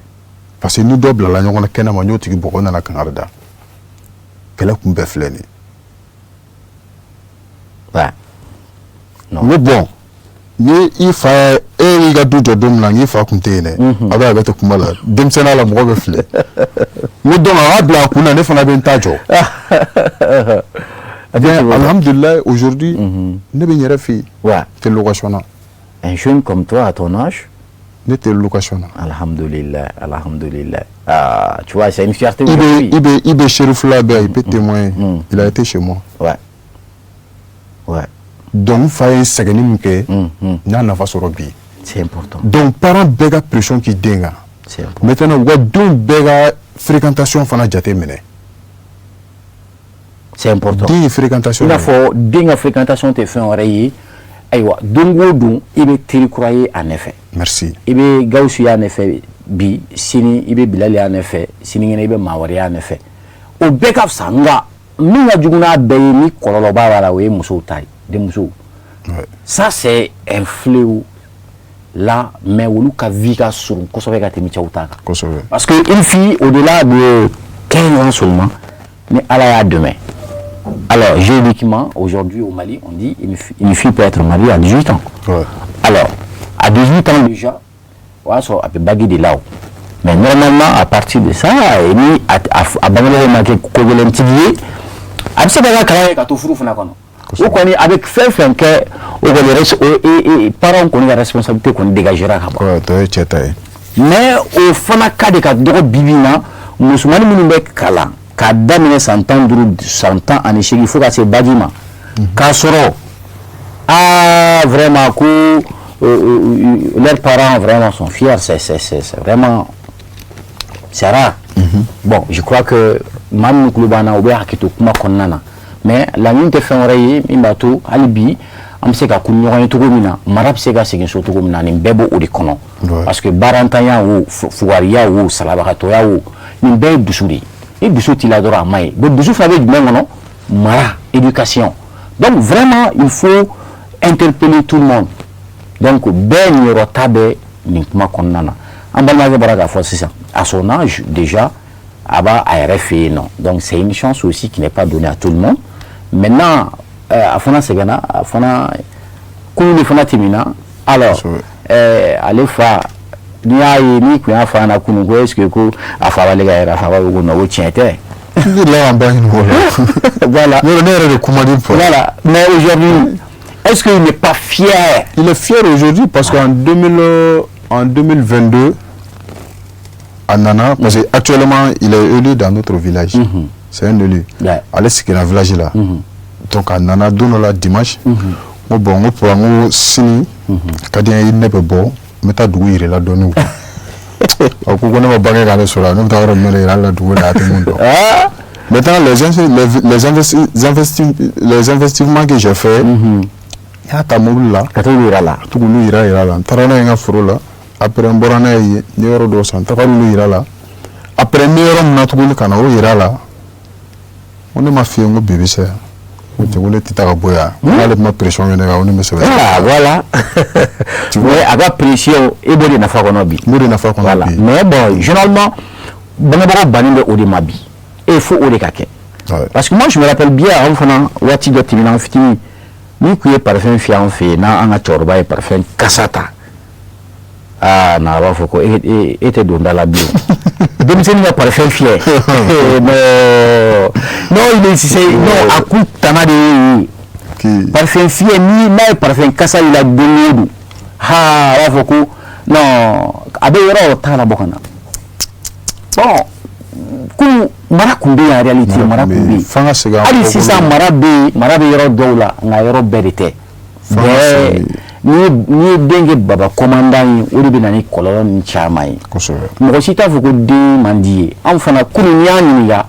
Parce que ni dɔ bilala ɲɔgɔn na kɛnɛ ma, n y'o tigi bɔgɔ, nana kangari da, kɛlɛ kun bɛɛ filɛ nin ye. N ko bon, ni i fa ye e y'i ka du jɔ don min na, n k'i fa kun tɛ yen dɛ. A bɛ hakɛ to kuma la, denmisɛnninya la mɔgɔ bɛ filɛ. N ko donc a k'a bila a kun na, ne fana bɛ n ta jɔ. Bien, alhamdulilayi, aujourd'hui ne bɛ n yɛrɛ fɛ yen. Tɛ location na. Un jeune comme toi à ton âge, Ne tɛ location na. Alhamdulillah, alhamdulillah. Ah, tu vois, c'est une fierté I bɛ aujourd'hui. I bɛ Chérif la bɛ, il peut témoigner, il a été chez moi. Donc n fa ye sɛgɛnni min kɛ, n y'a nafa sɔrɔ bi. C'est important. Donc parent bɛɛ ka pression k'i den kan. C'est important. Maintenant, u ka denw bɛɛ ka fréquentation fana jate minɛ. C'est important. Den ye fréquentation I n'a de ye. fɔ den ka fréquentation tɛ fɛn wɛrɛ ye. Ayiwa, don o don i bɛ teri kura ye a nɔfɛ. Merci. I bɛ Gawusu y'a nɔfɛ bi, sini i bɛ Bilali y'a nɔfɛ, sinikɛnɛ i bɛ maa wɛrɛ y'a nɔfɛ. O bɛɛ ka fisa, nka min ka jugu n'a bɛɛ ye, ni kɔlɔlɔba b'a la, o ye musow ta ye, denmusow. Ça, c'est un fléau là, mais olu ka vie ka surun kosɛbɛ ka tɛmɛ cɛw ta kan. Parce que une fille au-delà de 15 ans seulement, ni Ala y'a dɛmɛ. Alors, juridiquement, aujourd'hui au Mali, on dit une fille peut être mariée à 18 ans. Alors, à 18 ans déjà, o y'a sɔrɔ a bɛ bague de la o. Mais normalement, à partir de ça, ni a bangebagaw ma kɛ ko gɛlɛntigi ye, a bɛ se k'a ka kalan kɛ ka to furu fana kɔnɔ. O kɔni a bɛ fɛn fɛn kɛ, o kɔni o parents kɔni ka responsabilité kɔni dégagera ka ban. Ouais, tɔ ye cɛ ta ye. Mais o fana cas de ka dɔgɔ bi bi in na, musomanin minnu bɛ kalan k'a daminɛ san 15, san 18 fo ka se bac ma, k'a sɔrɔ ah vraiment ko leurs parents vraiment sont fiers, c'est vraiment, c'est rare. Bon, je crois que maa minnu tulo b'an na, u bɛ hakɛ to kuma kɔnɔna na, mais laɲini tɛ fɛn wɛrɛ ye min b'a to hali bi an bɛ se ka kun ɲɔgɔn ye cogo min na, mara bɛ se ka segin so cogo min na, nin bɛɛ b'o o de kɔnɔ. Parce que baarantanya o, fugariya o, salabagatɔya o, nin bɛɛ ye dusu de ye. Ni dusu t'i la dɔrɔn, a ma ɲi. Bon, dusu fana bɛ jumɛn kɔnɔ? Mara, éducation. Donc vraiment, il faut interpeller tout le monde. Donc bɛɛ niyɔrɔ ta bɛ nin kuma kɔnɔna na. An balimakɛ bɔra k'a fɔ sisan, à son âge déjà, a b'a a yɛrɛ fɛ yen nɔ. Donc c'est une chance aussi qui n'est pas donnée à tout le monde. Maintenant, a fana sɛgɛnna, a fana kunun de fana tɛmɛna. Alors ale fa, n'i y'a ye, n'i kun y'a fɔ a ɲɛna kunun ko est ce que ko a fa b'ale ka yɛrɛ, a fa b'a fɔ ko non, ko tiɲɛ tɛ. Ne la y'an ba ɲini o la. Voilà. Yɔrɔ ne yɛrɛ de kuma di fɔ. Voilà, mais aujourd'hui, est-ce qu'il n'est pas fier? Il est fier aujourd'hui parce qu'en 2000, en 2022, a nana, parce que actuellement il est élu dans notre village. C'est un élu. Ale sigira village la. Donc a nana don dɔ la dimanche. N ko bon, n ko papa, n ko sini a ka di n ye, ne bɛ bɔ, n bɛ taa dugu yir'i la dɔɔni quoi. A ko ko ne ma bange k'ale sɔrɔ yan, ne bɛ taa yɔrɔ jumɛn de yira ale la dugu la, a tɛ mun dɔn. Maintenant, les investissements que j'ai fait, n y'a ta mobili la. Ka t'olu yira la. Ka to k'olu yira yira la. N taara n'a ye n ka foro la. Après, n bɔra n'a ye yen, n ye yɔrɔ dɔw san, n tagara olu yira la. Après, n bɛ yɔrɔ min na tuguni, ka na o yira la. Ko ne ma f'i ye n ko bi bɛ se yan? Ko cɛ, ko ne tɛ taa ka bɔ yan. N'ale ma pression kɛ ne kan, ko ne bɛ sɛbɛn. Ah, voilà. Tu vois? Mais a ka pression, e b'o de nafa kɔnɔ bi. N b'o de nafa kɔnɔ Voilà. bi. Mais bon, généralement, bangebagaw bannen bɛ o de ma bi. Et fo o de ka kɛ. Parce que moi, je me rappelle bien, an fana waati dɔ tɛmɛna, an fitinin, ni kun ye parfum fiyɛ an fɛ yen, n'an ka cɛkɔrɔba ye parfum kasa ta, aa, na a b'a fɔ ko e e e tɛ don da la bilen. Denmisɛnnin ka parfum fiyɛ, non non, il est, c'est non, a kun tana de ye. Parfum fiyɛ ni n'a ye parfum kasa y'i la don o don, ha, a b'a fɔ ko non, a bɛ yɔrɔ t'a labɔ ka na. Bon, ko mara kun bɛ yen en réalité, mara kun bɛ yen. F'an ka segin an Hali kɔkolo sisan la. Mara bɛ yen, mara bɛ yɔrɔ dɔw la, nka yɔrɔ bɛɛ de tɛ. F'an ka Bɛɛ segin. n'i ye den kɛ baba commandant ye, o de bɛ na ni kɔlɔlɔ ni caman ye. Mɔgɔ si t'a fɔ ko den man di ye. Anw fana kunun, n'i y'an ɲininka,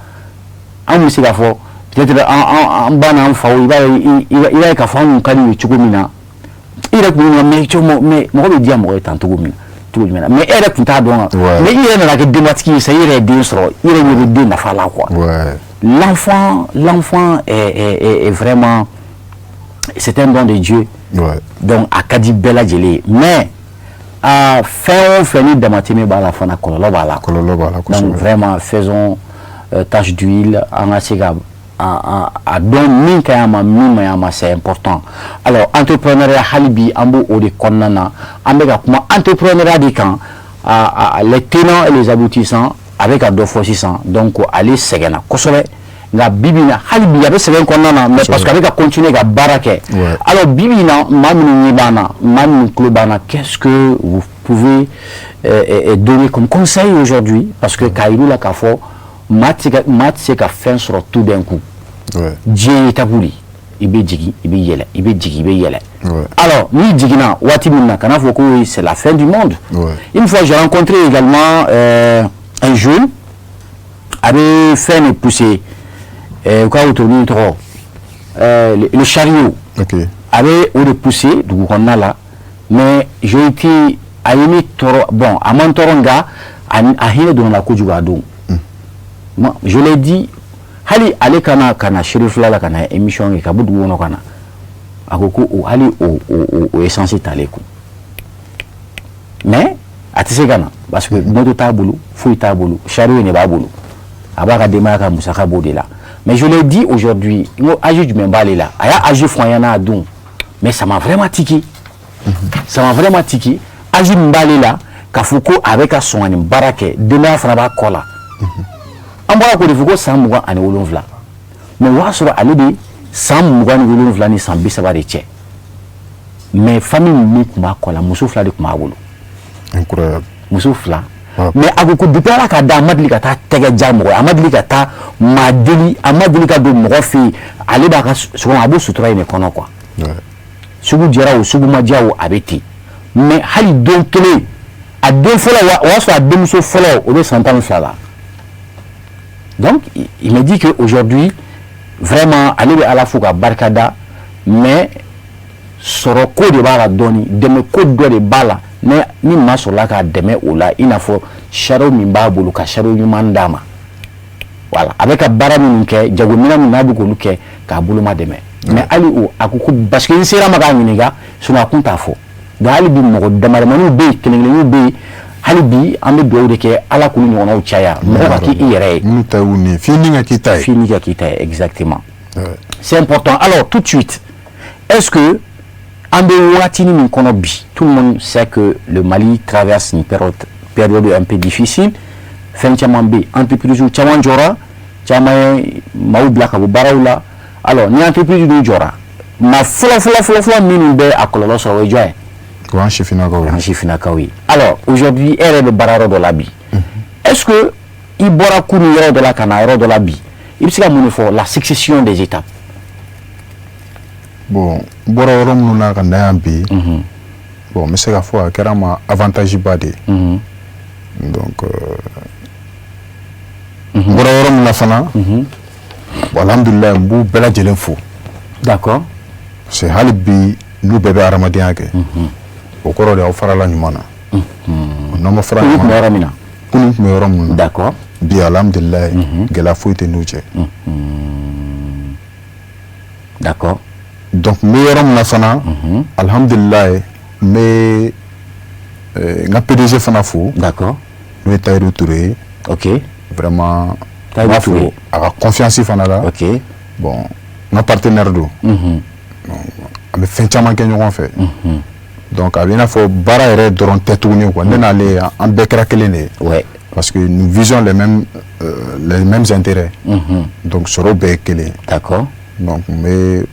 anw bɛ se k'a fɔ peut-être an ba n'an faw, i b'a ye, i b'a ye k'a fɔ anw ka di u ye cogo min na, i yɛrɛ kun bɛ, mais cogo, mais mɔgɔ bɛ diya mɔgɔ ye tan cogo min na, cogo jumɛn na, mais e yɛrɛ tun t'a dɔn wa. Mais i yɛrɛ nana kɛ denbatigi ye sisan, i yɛrɛ ye den sɔrɔ, i yɛrɛ ɲɛ bɛ den nafa la quoi. L'enfant est vraiment, c'est un don de Dieu. Donc a ka di bɛɛ lajɛlen ye, mais a fɛn o fɛn ni damatɛmɛ b'a la fana, kɔlɔlɔ b'a la. Kɔlɔlɔ b'a la. Donc vraiment, faisons tache d'huile, an ka se ka a dɔn min ka ɲi a ma, min ma ɲi a ma, c'est important. Alors, entrepreneuriat, hali bi an b'o o de kɔnɔna na, an bɛ ka kuma entrepreneuriat de kan, les tenants et les aboutissants. A bɛ ka dɔ fɔ sisan. Donc ale sɛgɛnna kosɛbɛ, nka bi bi in na, hali bi a bɛ sɛgɛn kɔnɔna na, mais parce que a bɛ ka continuer ka baara kɛ. Alors, bi bi in na, maa minnu ɲɛ b'an na, maa minnu tulo b'an na, qu'est-ce que vous pouvez donner comme conseil aujourd'hui? Parce que k'a yir'u la k'a fɔ maa tɛ se ka fɛn sɔrɔ tout d'un coup. Diɲɛ ye étape de, i bɛ jigin, i bɛ yɛlɛ, i bɛ jigin, i bɛ yɛlɛ. Alors, n'i jiginna waati min na, kana fɔ ko c'est la fin du monde. Une fois, j'ai rencontré également un jeune, a bɛ fɛn de pousser, u ka wotoronin tɔgɔ, le chariot. A bɛ o de pousser dugu kɔnɔna la. Mais j'ai été, a ye ne tɔɔrɔ, bon, a ma n tɔɔrɔ, nka a hinɛ donna n la kojugu a don. Moi, je l'ai dit, hali ale kana ka na Cherifila la ka na émission kɛ, ka bɔ dugu kɔnɔ ka na, a ko ko o hali o essence t'ale kun, mais a tɛ se ka na parce que moto t'a bolo, foyi t'a bolo, chariot de b'a bolo, a b'a ka denbaya ka musaka b'o de la. Mais je l'ai dit aujourd'hui, n ko âge jumɛn b'ale la? A y'a âge fɔ an ɲɛna a don, mais ça m'a vraiment tiqué, ça m'a vraiment tiqué. Âge min b'ale la, k'a fɔ ko a bɛ ka sɔn ka nin baara kɛ, denbaya fana b'a kɔ la. An bɔra k'o de fɔ ko san 27, mais o y'a sɔrɔ ale bɛ san 27 ni san 30 de cɛ, mais famille min tun b'a kɔ la, muso fila de tun b'a bolo. Incroyable. Muso fila. Mais a ko ko depuis Ala ka da, a ma deli ka taa tɛgɛ ja mɔgɔ ye, a ma deli ka taa maa deli, a ma deli ka don mɔgɔ fɛ yen. Ale b'a ka sogo, a b'o sutura in de kɔnɔ quoi. Sugu jɛra o, sugu ma diya o, a bɛ ten. Mais hali don kelen, a den fɔlɔ, o y'a sɔrɔ a denmuso fɔlɔ, o bɛ san 12 la. Donc il me dit que aujourd'hui, vraiment, ale bɛ Ala fo ka barika da, mais sɔrɔ ko de b'a la dɔɔni, dɛmɛ ko dɔ de b'a la. Mais ni maa sɔrɔla k'a dɛmɛ o la, i n'a fɔ chariot min b'a bolo, ka chariot ɲuman d'a ma, voilà, a bɛ ka baara minnu kɛ, jagominɛn min n'a bɛ k'olu kɛ, k'a bolo ma dɛmɛ. Mais hali o, a ko ko parce que n sera ma k'a ɲininka, sinon a kun t'a fɔ. Donc hali bi, mɔgɔ damadamaninw bɛ yen, kelen kelenninw bɛ yen. Hali bi an bɛ dugawu de kɛ, Ala k'olu ɲɔgɔnnaw caya, mɔgɔ ka k'i yɛrɛ ye. Minnu ta y'u ni f'i ni ka k'i ta ye. F'i ni ka k'i ta ye, exactement. C'est important. Alors, tout de suite, est-ce que an bɛ waatinin min kɔnɔ bi, tout le monde sait que le Mali traverse une période un peu difficile. Fɛn caman bɛ yen, entreprise caman jɔra, caman ye maaw bila ka bɔ baaraw la. Alors, ni entreprise dun jɔra, maa fɔlɔ fɔlɔ fɔlɔ fɔlɔ minnu bɛ a kɔlɔlɔ sɔrɔ, o ye jɔn ye? O y'an sifinnakaw ye. An sifinnakaw ye. Alors, aujourd'hui, e yɛrɛ bɛ baara yɔrɔ dɔ la bi. Est-ce que i bɔra kunun yɔrɔ dɔ la ka na yɔrɔ dɔ la bi, i bɛ se ka mun de fɔ, la succession des étapes? Bon, n bɔra yɔrɔ minnu na ka na yan bi, bon, n bɛ se k'a fɔ a kɛra n ma avantage ba de ye. Donc n bɔra yɔrɔ min na fana, bon, alhamdulilayi, n b'u bɛɛ lajɛlen fo. Parce que hali bi, n'u bɛɛ bɛ hadamadenya kɛ, o kɔrɔ de, aw farala ɲuman na. N'aw ma fara Kunun tun ɲuman bɛ na, yɔrɔ min na. Kunun tun bɛ yɔrɔ min na. Bi, alhamdulilayi, gɛlɛya foyi tɛ n'u cɛ. Donc n bɛ yɔrɔ min na fana, alhamdulilayi, n bɛ n ka PDG fana fo, n'o ye Tayiru Ture ye. Vraiment, n Tayiru b'a fo Touré. a ka confiance fana la. Bon, n ka partenaire don. Donc, an bɛ fɛn caman kɛ ɲɔgɔn fɛ. Donc a bɛ i n'a fɔ baara yɛrɛ dɔrɔn tɛ tuguni quoi. Ne n'ale, an bɛɛ kɛra kelen de ye. Parce que nous visons les mêmes intérêts. Donc sɔrɔ bɛɛ ye kelen ye. Donc n bɛ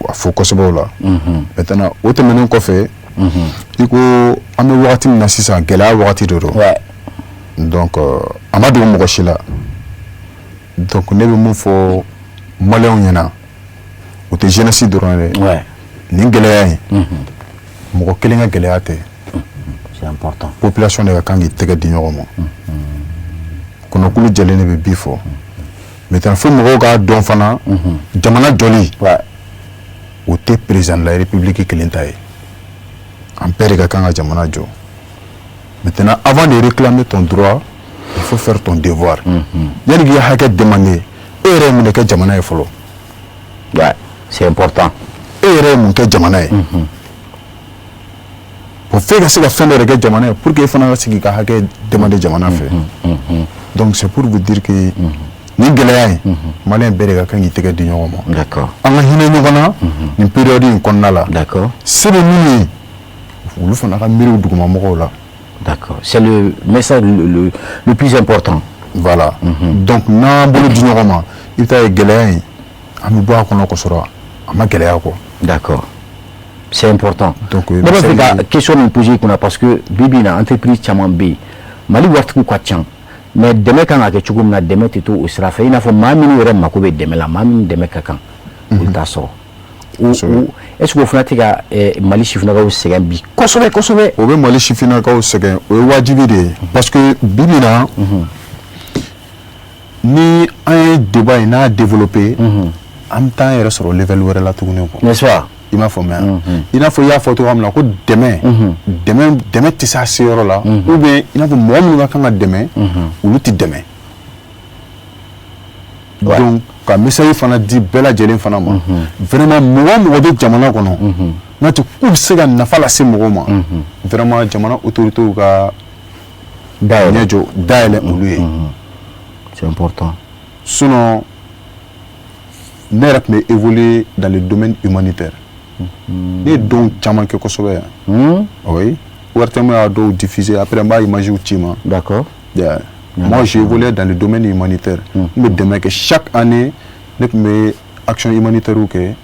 a fo kosɛbɛ o la. Maintenant, o tɛmɛnen kɔfɛ, i ko an bɛ wagati min na sisan, gɛlɛya wagati de don. Donc a ma dogo mɔgɔ si la. Donc ne bɛ mun fɔ maliyɛnw ɲɛna, o tɛ jeunesse dɔrɔn ye dɛ. Nin gɛlɛya in, mɔgɔ kelen ka gɛlɛya tɛ. C'est important. Population de ka kan k'i tɛgɛ di ɲɔgɔn ma. Kɔnɔkulu jɛlen de bɛ bi fɔ. Maintenant, fo mɔgɔw k'a dɔn fana, jamana jɔli, o tɛ président de la République kelen ta ye. An bɛɛ de ka kan ka jamana jɔ. Maintenant, avant de réclamer ton droit, il faut faire ton devoir. Yanni k'i ka hakɛ demander, e yɛrɛ ye mun de kɛ jamana ye fɔlɔ? Ouais. C'est important. E yɛrɛ ye mun kɛ jamana ye? Bon, f'e ka se ka fɛn dɔ de kɛ jamana ye pour que e fana ka sigi ka hakɛ demander jamana fɛ. Donc c'est pour vous dire que nin gɛlɛya in, maliyɛn bɛɛ de ka kan k'i tɛgɛ di ɲɔgɔn ma. An ka hinɛ ɲɔgɔn na nin période in kɔnɔna la. Se bɛ minnu ye, olu fana ka miiri u dugumamɔgɔw la. D'accord. C'est le message le plus important. Voilà. Donc n'an bolo di ɲɔgɔn ma, i bɛ taa ye, gɛlɛya in, an bɛ bɔ a kɔnɔ k'a sɔrɔ a ma gɛlɛya kɔ. D'accord. C'est important. Donc, ne b'a fɛ ka question min poser i kunna, parce que bi bi in na, entreprise caman bɛ yen, Mali waritigiw ka ca, mais dɛmɛ kan ka kɛ cogo min na, dɛmɛ tɛ to o sira fɛ. I n'a fɔ maa minnu yɛrɛ mako bɛ dɛmɛ la, maa minnu dɛmɛ ka kan, olu t'a sɔrɔ. O est ce que o fana tɛ ka Mali sifinnakaw sɛgɛn bi kosɛbɛ kosɛbɛ? O bɛ Mali sifinnakaw sɛgɛn, o ye wajibi de ye, parce que bi bi in na, ni an ye débat in n'a développé, an bɛ taa an yɛrɛ sɔrɔ level wɛrɛ la tuguni quoi. N'est-ce pas? I m'a faamuya? I n'a fɔ i y'a fɔ cogoya min na ko dɛmɛ tɛ se a seyɔrɔ la, ou bien i n'a fɔ mɔgɔ minnu ka kan ka dɛmɛ, olu tɛ dɛmɛ. Donc ka message fana di bɛɛ lajɛlen fana ma, vraiment, mɔgɔ o mɔgɔ bɛ jamana kɔnɔ, n'o tɛ k'u bɛ se ka nafa lase mɔgɔw ma, vraiment, jamana autorités ka Dayɛlɛ. ɲɛ jɔ dayɛlɛ olu ye. C'est important. Sinon ne yɛrɛ tun bɛ évoluer dans le domaine humanitaire. Ne ye dons caman kɛ kosɛbɛ yan. Oui, ORTM y'a dɔw diffuser, après n b'a image ci ma. Yeah. Moi, j'ai évolué dans le domaine humanitaire. N bɛ dɛmɛ kɛ chaque année. Ne tun bɛ action humanitaire kɛ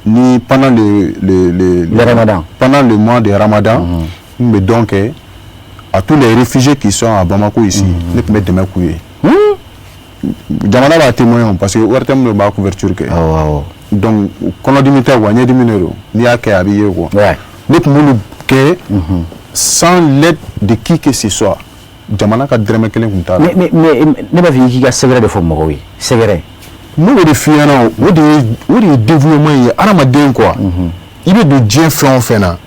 ni pendant le Le Ramadan. Pendant le mois de Ramadan, n bɛ don kɛ à tous les réfugiés qui sont à Bamako ici. Ne tun bɛ dɛmɛ k'u ye. Jamana b'a témoin, parce que ORTM de b'a couverture kɛ. Awɔ awɔ. Donc kɔnɔdimi tɛ quoi, ɲɛdimi de don. N'i y'a kɛ, a b'i ye quoi. Ne tun b'olu kɛ sans l'aide de qui que ce soit. Jamana ka dɛrɛmɛ kelen tun t'a la. Mais ne b'a fɛ i k'i ka secret de fɔ mɔgɔw ye, secret. Ne b'o de f'i ɲɛna, o de ye développement ye hadamaden quoi. I bɛ don diɲɛ fɛn o fɛn na,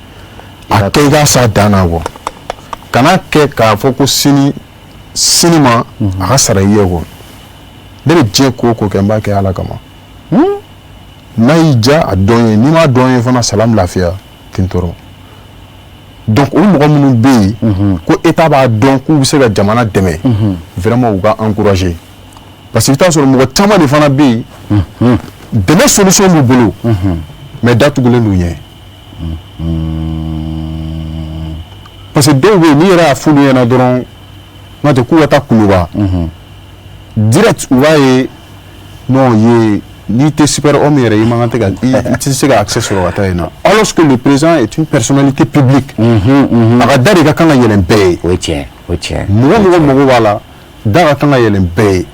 a kɛ i k'a s'a dan na quoi. Kana kɛ k'a fɔ ko sini sini ma a ka sara i ye quoi. Ne bɛ diɲɛ ko o ko kɛ, n b'a kɛ Ala kama. N'a y'i diya, a dɔn ye. N'i m'a dɔn ye fana, salam, lafiya ten tɔrɔ. Donc o mɔgɔ minnu bɛ yen ko État b'a dɔn k'u bɛ se ka jamana dɛmɛ, vraiment, u ka encourager, parce que i bɛ taa sɔrɔ mɔgɔ caman de fana bɛ yen, dɛmɛ solution b'u bolo, mais datugulen d'u ɲɛ, parce que dɔw bɛ yen, n'i yɛrɛ y'a f'olu ɲɛna dɔrɔn, n'o tɛ k'u ka taa Kuluba direct, u b'a ye non ye, n'i tɛ super homme yɛrɛ, i man kan tɛ ka i tɛ se ka accès sɔrɔ ka taa yen nɔ, alors que le président est une personnalité publique. A ka da de ka kan ka yɛlɛn bɛɛ ye. O ye tiɲɛ, o ye tiɲɛ. Mɔgɔ mago b'a la, da ka kan ka yɛlɛn bɛɛ ye.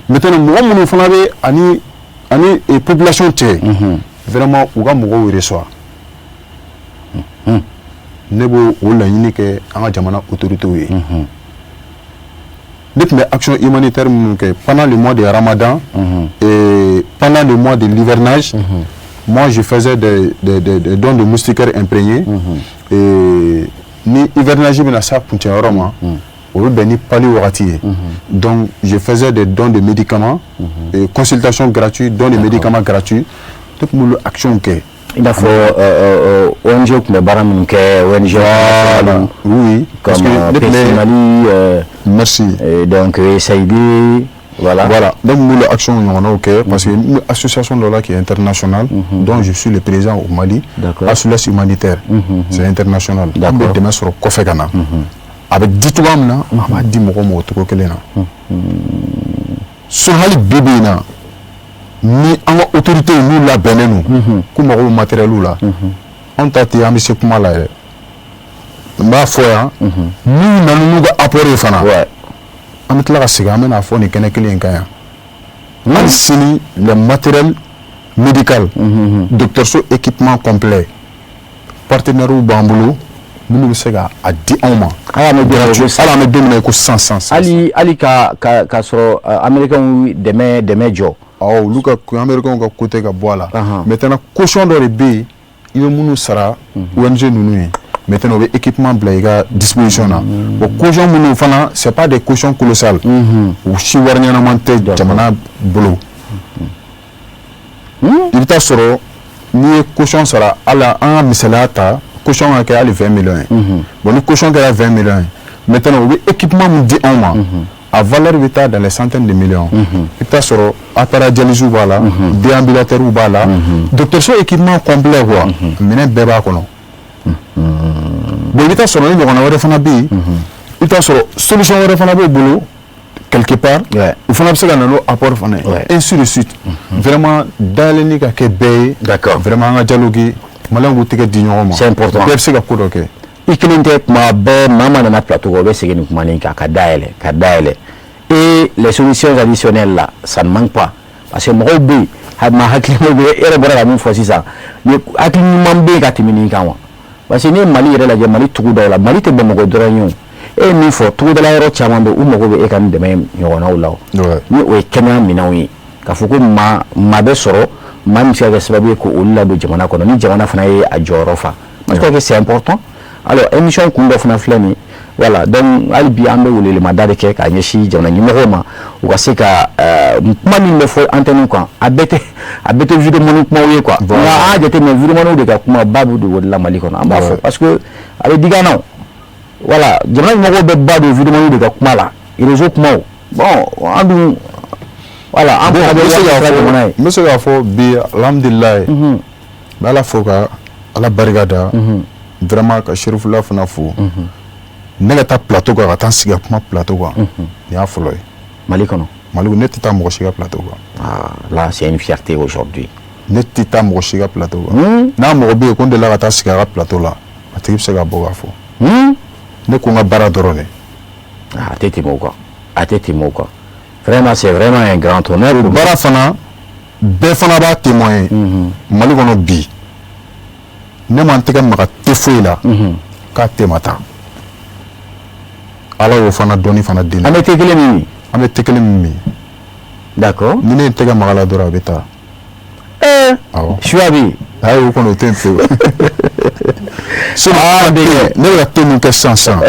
Maintenant, mɔgɔ minnu fana bɛ ani population cɛ. Vraiment, u ka mɔgɔw reçoit. Ne b'o o laɲini kɛ an ka jamana autorités ye. Ne tun bɛ action humanitaire minnu kɛ pendant le mois de Ramadan et pendant le mois de l'hivernage, moi, je faisais des dons de moustiquaires imprégnés. Et ni hivernage bɛna s'a kuncɛyɔrɔ ma, o bɛ bɛn ni palu wagati ye, donc je faisais des dons de médicaments et consultations gratuites, dons de médicaments gratuits. Ne tun b'olu action kɛ. I n'a fɔ ONG tun bɛ baara minnu kɛ, ONG Voilà, oui. Comme PC Mali, Merci. Et donc USAID, voilà. Voilà, donc n b'olu action ɲɔgɔnnaw kɛ parce que une association dɔ la qui est internationale, dont je suis le président au Mali, Asules humanitaire, c'est international. An bɛ dɛmɛ sɔrɔ kɔfɛ ka na, a bɛ di cogoya min na, an b'a di mɔgɔw ma o cogo kelen na. So hali bi bi in na, ni an ka autorités n'u labɛnnen don k'u mago bɛ matériel la, anw ta tɛ an bɛ se kuma la yɛrɛ. N b'a fɔ yan, n'u nana n'u ka apport ye fana, an bɛ tila ka segin, an bɛna fɔ nin kɛnɛ kelen in kan yan. Hali sini, le matériel médical, dɔgɔtɔrɔso équipement complet, partenaires b'an bolo minnu bɛ se ka a di anw ma. Hali an bɛ don min na i ko Hali an bɛ don min na i ko sisan sisan sisan. Hali ka sɔrɔ américains dɛmɛ jɔ. Awɔ, olu ka américains ka côté ka bɔ a la. Maintenant, caution dɔ de bɛ yen, i bɛ minnu sara ONG ninnu ye. Maintenant, u bɛ équipement bila i ka disposition na. Bon, caution minnu fana, c'est pas des cautions colossales, u si wari ɲɛnama tɛ jamana bolo. I bɛ taa sɔrɔ n'i ye caution sara, hali an ka misaliya ta, caution ka kɛ hali 20 millions ye. Bon, ni caution kɛra 20 millions ye, maintenant u bɛ équipement min di anw ma, a valeur bɛ taa dans les centaines de millions. I bɛ taa sɔrɔ appareil dialyse b'a la, déambulateur b'a la, dɔgɔtɔrɔso équipement complet quoi, minɛn bɛɛ b'a kɔnɔ. Bon, i bɛ taa sɔrɔ ni ɲɔgɔnna wɛrɛ fana bɛ yen, i bɛ taa sɔrɔ solution wɛrɛ fana b'o bolo quelque part, o fana bɛ se ka na n'o apport fana ye, ainsi de suite. Vraiment, dayɛlɛnni ka kɛ bɛɛ ye. Vraiment, an ka dialogue, maliyɛnw k'u tɛgɛ di ɲɔgɔn ma. C'est important. Bɛɛ bɛ se ka ko dɔ kɛ. I kelen tɛ, kuma bɛɛ maa maa nana plateau kan, o bɛ segin nin kuma nin kan, ka dayɛlɛ, ka dayɛlɛ. Et les solutions additionnelles là, ça ne manque pas, parce que mɔgɔw bɛ yen, maa hakili bɛ, e yɛrɛ bɔra ka min fɔ sisan ni hakili ɲuman bɛ yen ka tɛmɛ nin kan wa. Parce que n'i ye Mali yɛrɛ lajɛ, Mali togodaw la, Mali tɛ Bamakɔ dɔrɔn ye o. E ye min fɔ, togodala yɔrɔ caman bɛ, u mago bɛ e ka nin dɛmɛ ɲɔgɔnnaw la o. Ni o ye kɛnɛya minɛnw ye, k'a fɔ ko maa bɛ sɔrɔ, maa min bɛ se ka kɛ sababu ye k'olu ladon jamana kɔnɔ, ni jamana fana ye a jɔyɔrɔ fa. Moi, je crois que c'est important. Alors, émission kun dɔ fana filɛ nin ye. Voilà, donc hali bi an bɛ welewelemada de kɛ k'a ɲɛsin jamana ɲɛmɔgɔw ma, u ka se ka kuma min bɛ fɔ antenne kan, a bɛɛ tɛ vidéoman kumaw ye quoi. Nka an y'a jateminɛ, vidéomanw de ka kuma ba bɛ don o de la Mali kɔnɔ. An b'a fɔ parce que a bɛ digi an na o. Voilà, jamana ɲɛmɔgɔw bɛ ba don vidéomanw de ka kuma la, réseau kumaw. Bon, an dun, voilà, an fana bɛ n bɛ se wari k'a sara jamana ye. N bɛ se k'a fɔ bi, alhamdulilayi, n bɛ Ala fo ka Ala barika da, vraiment ka Serifula fana fo. Ne ka taa plateau kan, ka taa n sigi ka kuma plateau kan, nin y'a fɔlɔ ye. Mali kɔnɔ. Mali, ne tɛ taa mɔgɔ si ka plateau kan. Ah, là, c'est une fierté aujourd'hui. Ne tɛ taa mɔgɔ si ka plateau kan. N'a mɔgɔ bɛ yen ko n delila ka taa sigi a ka plateau la, a tigi bɛ se ka bɔ k'a fɔ. Ne ko n ka baara dɔrɔn de. Ah, a tɛ tɛmɛ o kan, a tɛ tɛmɛ o kan. Vraiment, c'est vraiment un grand honneur pour moi. Baara fana, bɛɛ fana b'a témoigner Mali kɔnɔ bi. Ne ma n tɛgɛ maga te foyi la k'a te ma taa. Ala y'o fana dɔnni fana di ne An ma. bɛ te kelen min min. An bɛ te kelen min min. Ni ne ye n tɛgɛ maga la dɔrɔn, a bɛ taa. Awɔ. Suya bɛ yen. Ayi, o kɔni, o tɛ yen fiyewu. Sinon Ah, ne bɛ ka te min kɛ sisan sisan,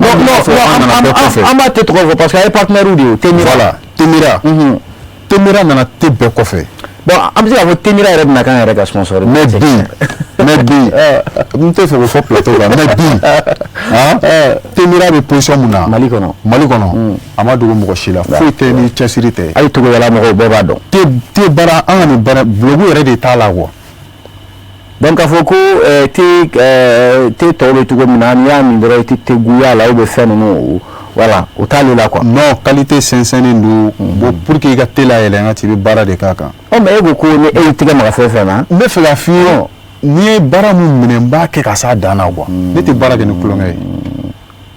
Non, non, fɔ an nana non, bɛɛ kɔfɛ. An b'a te tɔgɔ fɔ parce que a ye partenaire de ye o, Temira. Voilà, Temira. Temira nana te bɛɛ kɔfɛ. Bon, an bɛ se k'a fɔ Temira yɛrɛ bɛna k'an yɛrɛ ka sponsor ye. Mais bi n tɛ fɛ k'o fɔ plateau kan, mais bi, han, Temira bɛ position mun na Mali kɔnɔ. Mali kɔnɔ, a ma dogo mɔgɔ si la, foyi tɛ ni cɛsiri tɛ. Hali togodala mɔgɔw bɛɛ b'a dɔn. Te baara, an ka nin baara bulogu yɛrɛ de t'a la quoi. Donc k'a fɔ ko te tɔw bɛ cogo min na, n'i y'a min dɔrɔn i tɛ te goya la ou bien fɛn ninnu, voilà, o t'ale la quoi. Non, qualité sɛnsɛnnen don. Bon, pour que i ka te layɛlɛn ka ci, i bɛ baara de k'a kan. Ɔ, mais e ko ko ni e y'i tɛgɛ maga fɛn fɛn na. N bɛ fɛ k'a f'i ye, n'i ye baara mun minɛ, n b'a kɛ ka s'a dan na quoi. Ne tɛ baara kɛ ni tulonkɛ ye.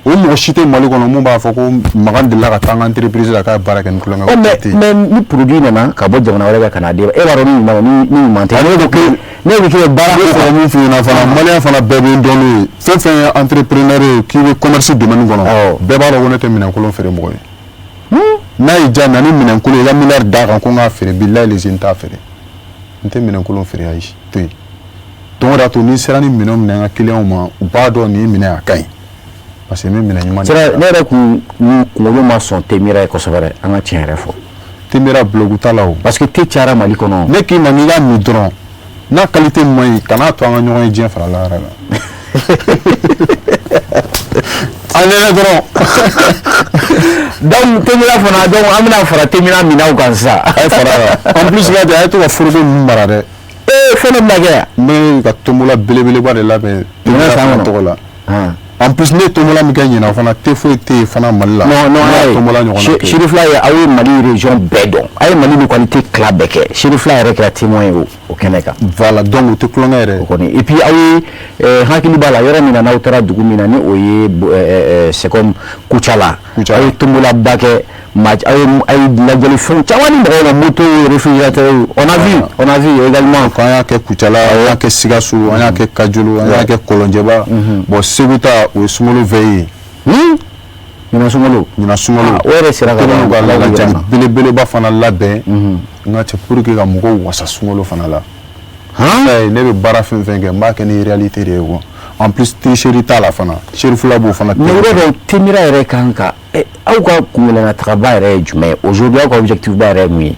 O mɔgɔ si tɛ Mali kɔnɔ mun b'a fɔ ko Makan delila ka taa an ka entreprise la k'a ye baara kɛ ni tulonkɛ. Oh, mais ni produit nana ka bɔ jamana wɛrɛ kan ka n'a d'e ma, e b'a dɔn ni ɲuman ni ɲuman tɛ. Ne ko k'e baara. Ne sɔrɔ min f'i ɲɛna fana, malien fana bɛɛ bɛ n dɔn n'o ye. Fɛn fɛn ye entrepreneur ye k'i bɛ commerce domaine kɔnɔ, bɛɛ b'a dɔn ko ne tɛ minɛnkolon feere mɔgɔ ye. N'a y'i diya, na ni minɛnkolon ye, i ka miliyari d'a kan ko n k'a feere, bilayi lezi n t'a feere. N tɛ minɛnkolon feere, ayi, to yen. Donc o de y'a to ni sera ni minɛn minɛ an ka clients ma, u b'a dɔn nin minɛn a ka ɲi, parce que n bɛ minɛn ɲuman de. Ne yɛrɛ kun kunkolo ma sɔn Temira ye kosɛbɛ dɛ, an ka tiɲɛ yɛrɛ fɔ. Temira bloc t'a la o. Parce que te cayara Mali kɔnɔ. Ne k'i ma n'i y'a min dɔrɔn, n'a qualité man ɲi, kan'a to an ka ɲɔgɔn ye diɲɛ fara lahara la. A nɛnɛ dɔrɔn. Donc Temira fana, donc an bɛna fara Temira minɛnw kan sisan. A ye fara kan. En plus ka a ye to ka foroko ninnu mara dɛ. Ee, fɛn dɔ bɛna kɛ yan. N bɛ ka tombola belebeleba de labɛn Temira fana tɔgɔ la. En plus ne ye tombola min kɛ ɲinan fana, te foyi tɛ yen fana Mali la. Non non, ayi, tombola ɲɔgɔnna kɛ. Cherifla ye, aw ye Mali région bɛɛ dɔn, aw ye Mali localité tila bɛɛ kɛ. Cherifla yɛrɛ kɛra témoin ye o kɛnɛ kan. Voilà, donc o tɛ tulonkɛ yɛrɛ. O kɔni, et puis aw ye hakili b'a la yɔrɔ min na, n'aw taara dugu min na, ni o ye c'est comme Kucala. Kucala. Aw ye tombola ba kɛ, ma aw ye lajɛli fɛnw caman ni mɔgɔw ma, moto, réfrigérateur, on a vu également. An y'a kɛ Kucala, an y'a kɛ Sikaso, an y'a kɛ Kajolo, an y'a kɛ Kɔlɔnjɛba. Bon, Segu ta, o ye sunkalo veille ye. Ɲinan sunkalo. Ɲinan sunkalo. O yɛrɛ sera ka kɛlen don ka lajali belebeleba fana labɛn n ka cɛ pour que ka mɔgɔw wasa sunkalo fana la. Ne bɛ baara fɛn fɛn kɛ, n b'a kɛ ni réalité de ye quoi. En plus tricherie t'a la fana, Cherifla b'o fana. Mais o yɛrɛ Temira yɛrɛ kan ka aw ka kungelena tagaba yɛrɛ ye jumɛn ye aujourd'hui? Aw ka objectif ba yɛrɛ ye mun ye?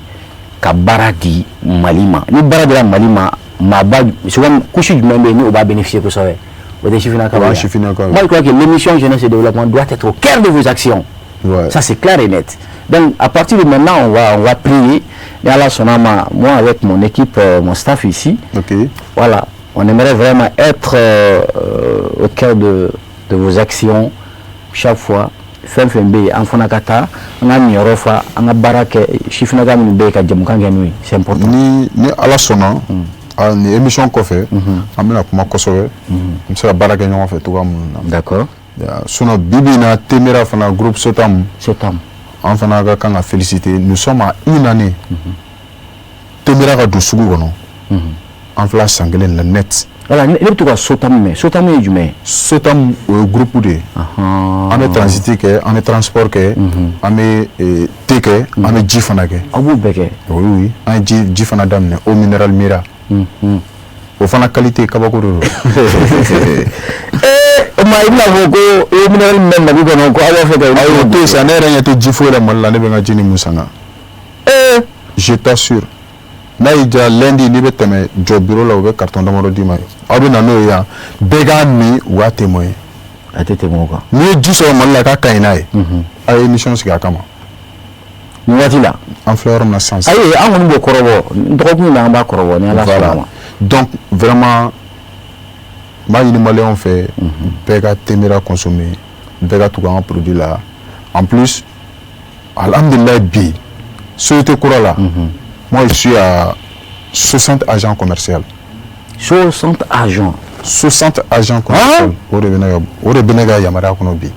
Ka baara di Mali ma. Ni baara dira Mali ma, maaba souvent couche jumɛn bɛ yen ni o b'a bénéficier kosɛbɛ? O tɛ sifinnakaw ye. Sifinnakaw. Moi, je crois que l'émission Jeunesse et Développement doit être au cœur de vos actions. Ouais. Ça, c'est clair et net. Donc à partir de maintenant, on va prier et Ala sɔnna ma, moi avec mon équipe, mon staff ici. Voilà, on aimerait vraiment être au cœur de vos actions chaque fois. Fɛn fɛn bɛ yen, an fana ka taa an ka niyɔrɔ fa, an ka baara kɛ, sifinnaka minnu bɛ yen, ka jamukan kɛ n'u ye, c'est important. Ni Ala sɔnna, a nin émission kɔfɛ, an bɛna kuma kosɛbɛ, an bɛ se ka baara kɛ ɲɔgɔn fɛ cogoya minnu na. Sinon bi bi in na, Temira fana, groupe Sotam. Sotam. An fana ka kan ka féliciter, nous sommes à une année Temira ka don sugu kɔnɔ. An fila san kelen la net. Voilà, ne bɛ to ka Sotam mɛn. Sotam ye jumɛn ye? Sotam, o ye groupe de ye. An bɛ transit kɛ, an bɛ transport kɛ, an bɛ thé kɛ, an bɛ ji fana kɛ. Aw b'o bɛɛ kɛ? Oui, an ye ji fana daminɛ, eau minérale Mira. O fana qualité kabako de don. Ee, o ma i bɛna fɔ ko eau minérale min bɛ Mali kɔnɔ, ko aw b'a fɛ ka. Ayi, o to yen sa. Ne yɛrɛ ɲɛ tɛ ji foyi la Mali la, ne bɛ n ka ji ni mun san kan. Je t'assure, n'a y'i diya, lundi n'i bɛ tɛmɛ jɔ bureau la, u bɛ carton damadɔ d'i ma, aw bɛ na n'o ye yan, bɛɛ k'a min, u k'a témoigner. A tɛ tɛmɛ o kan. N'i ye ji sɔrɔ Mali la k'a ka ɲi n'a ye, a ye émission sigi a kama. Nin waati la. An filɛ yɔrɔ min na sisan. Ayi, an kɔni b'o kɔrɔbɔ dɔgɔkun in na, an b'a kɔrɔbɔ ni Ala sɔnna ma. Donc vraiment, n b'a ɲini maliyɛnw fɛ, bɛɛ ka Temira consommer, bɛɛ ka tugu an ka produit la. En plus, alhamdulilayi, bi société kura la, moi je suis à 60 agents commerciaux. 60 agents? 60 agents commerciaux, o de bɛ ne ka yamaruya kɔnɔ bi.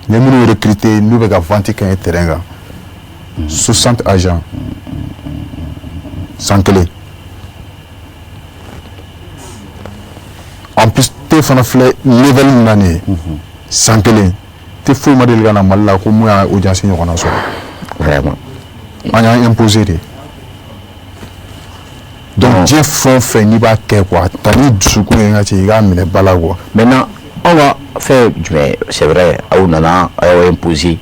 N ye minnu recruter, n'u bɛ ka vente kɛ n ye terrain kan, 60 agents san kelen. En plus te fana filɛ level min na nin ye, san kelen te foyi ma deli ka na Mali la ko mun y'a audience ɲɔgɔnna sɔrɔ. Vraiment. An y'an imposer de. Donc diɲɛ fɛn o fɛn n'i b'a kɛ quoi, ta ni dusukun ye, n ka cɛ, i k'a minɛ ba la quoi. Maintenant, anw ka fɛn jumɛn, c'est vrai, aw nana aw y'aw imposer,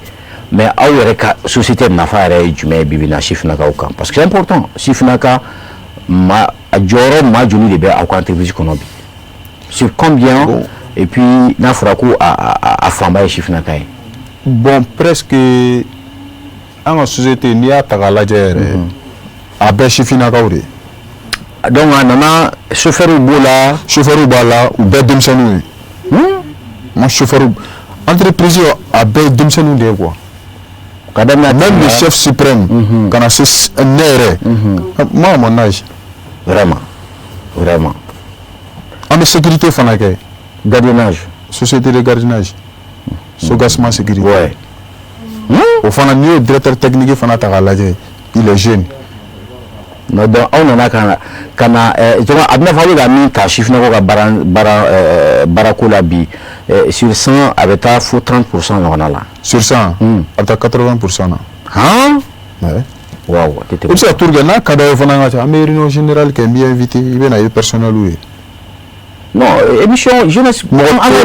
mais aw yɛrɛ ka société nafa yɛrɛ ye jumɛn ye bi bi in na sifinnakaw kan? Parce que c'est important, sifinnaka ma a jɔyɔrɔ maa joli de bɛ aw ka entreprise kɔnɔ bi, sur combien? Bon. Et puis n'a fɔra ko a fanba ye sifinnaka ye. Bon, presque an ka société, n'i y'a ta k'a lajɛ yɛrɛ, a bɛɛ sifinnakaw de ye. Donc a nana, chauffeur b'o la. Chauffeur b'a la, u bɛɛ denmisɛnninw ye. Moi, chauffeur, entreprise, a bɛɛ ye denmisɛnninw de ye quoi. Ka daminɛ. Même le chef suprême ka na se ne yɛrɛ, moi à mon âge. Vraiment, vraiment. An bɛ sécurité fana kɛ. Gardiennage. Société de gardiennage, Sogasma Sécurité. O fana, n'i y'o directeur technique fana ta k'a lajɛ, il est jeune. Non, donc aw nana ka na donc a bɛna fɔ aw bɛ ka min ta sifinnakaw ka baarako la bi, sur 100, a bɛ taa fo 30% ɲɔgɔnna la. Sur 100, a bɛ taa 80% na. Han. Ouais. Waaw, a tɛ I tɛmɛ. bɛ se ka tour kɛ n'a ka d'a ye fana, ka ca, an bɛ réunion générale kɛ, n b'i invité, i bɛ na, i bɛ personnel ye. Non, émission jeunesse, Mɔgɔ an ka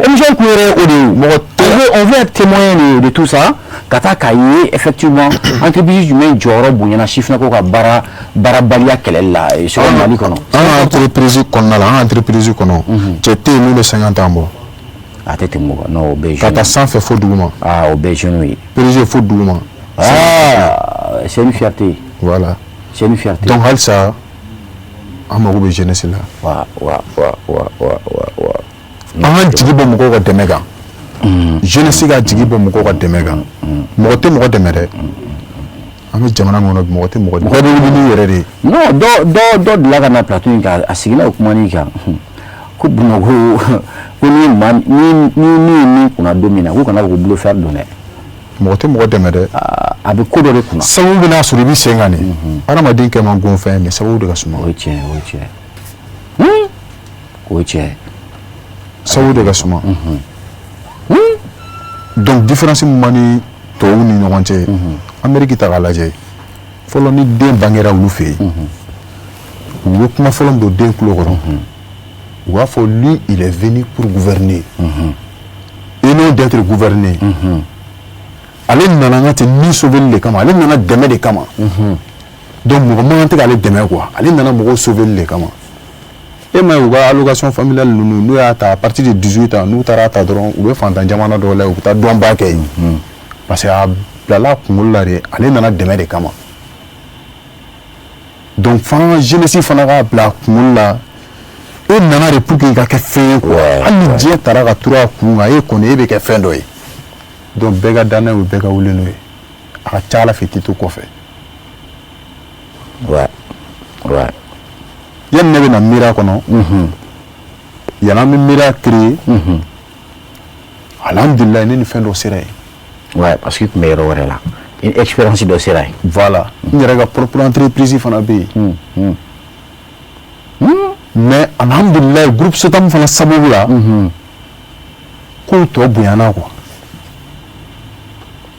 émission kun yɛrɛ o de ye o. Mɔgɔ tɛ. On veut être témoin de tout ça, ka taa k'a ye effectivement entreprise jumɛn jɔyɔrɔ bonyana sifinnakaw ka baarabaliya kɛlɛli la sur Mali kɔnɔ. An ka entreprise kɔnɔna la, an ka entreprise kɔnɔ, cɛ tɛ yen min bɛ 50 ans bɔ. A tɛ tɛmɛ o kan. Non, o bɛɛ ye Ka taa jeunes. sanfɛ fo duguma. Ah, o bɛɛ ye jeunes ye. PDG fo duguma. Ah, c'est une fierté. Voilà. C'est une fierté. Donc halisa an mago bɛ jeunesse la. Wa wa wa wa wa wa wa. An ka jigi bɔ mɔgɔw ka dɛmɛ kan, jeunesse ka jigi bɔ mɔgɔw ka dɛmɛ kan. Mɔgɔ tɛ mɔgɔ dɛmɛ dɛ. An bɛ jamana min kɔnɔ bi, mɔgɔ tɛ mɔgɔ dɛmɛ. Mɔgɔ bɛ wuli n'i yɛrɛ de ye. Non, dɔ delila ka na plateau in kan, a seginna o kuma nin kan ko Bamakɔ ko ni maa ni min ye min kunna don min na, k'u kana fɔ ko bolo don dɛ. Mɔgɔ tɛ mɔgɔ dɛmɛ dɛ. A bɛ ko dɔ de kunna. Sababu bɛ n'a sɔrɔ i bɛ sen kan de. Hadamaden kɛ man go fɛn, mais sababu de ka suma. O ye tiɲɛ ye, o ye tiɲɛ ye, o ye tiɲɛ ye. Sababu de ka suma. Donc différence min b'an ni tɔw ni ɲɔgɔn cɛ, Amérique ta k'a lajɛ, fɔlɔ ni den bangera olu fɛ yen, u bɛ kuma fɔlɔ min don den tulo kɔrɔ, u b'a fɔ: lui, il est venu pour gouverner et non d'être gouverné. Ale nana n ka ten ni sauver de kama, ale nana dɛmɛ de kama. Donc mɔgɔ man kan tɛ k'ale dɛmɛ quoi, ale nana mɔgɔw sauver de kama. E ma ye, u ka allocation familiale ninnu, n'u y'a ta à partir de 18 ans, n'u taara ta dɔrɔn, u bɛ fantan jamana dɔw la, u bɛ taa dɔnba kɛ yen, parce que a bilala a kunkolo la de, ale nana dɛmɛ de kama. Donc fana jeunesse fana k'a bila a kunkolo la, e nana de pour que i ka kɛ fɛn ye quoi. Hali ni diɲɛ taara ka turu a kun kan, e kɔni e bɛ kɛ fɛn dɔ ye. Donc bɛɛ ka da n'a ye, bɛɛ ka wuli n'o ye, a ka ca Ala fɛ, i tɛ to kɔfɛ. Yanni ne bɛ na miiriya kɔnɔ, yanni an bɛ miiriya créer, alhamdulilayi, ne ni fɛn dɔ sera yen. Ouais, parce que tun bɛ yɔrɔ wɛrɛ la, expérience dɔ sera yen. Voilà, n yɛrɛ ka propre entreprise fana bɛ yen, mais alhamdulilayi, groupe Sotam fana sababu la, kow tɔ bonyana quoi.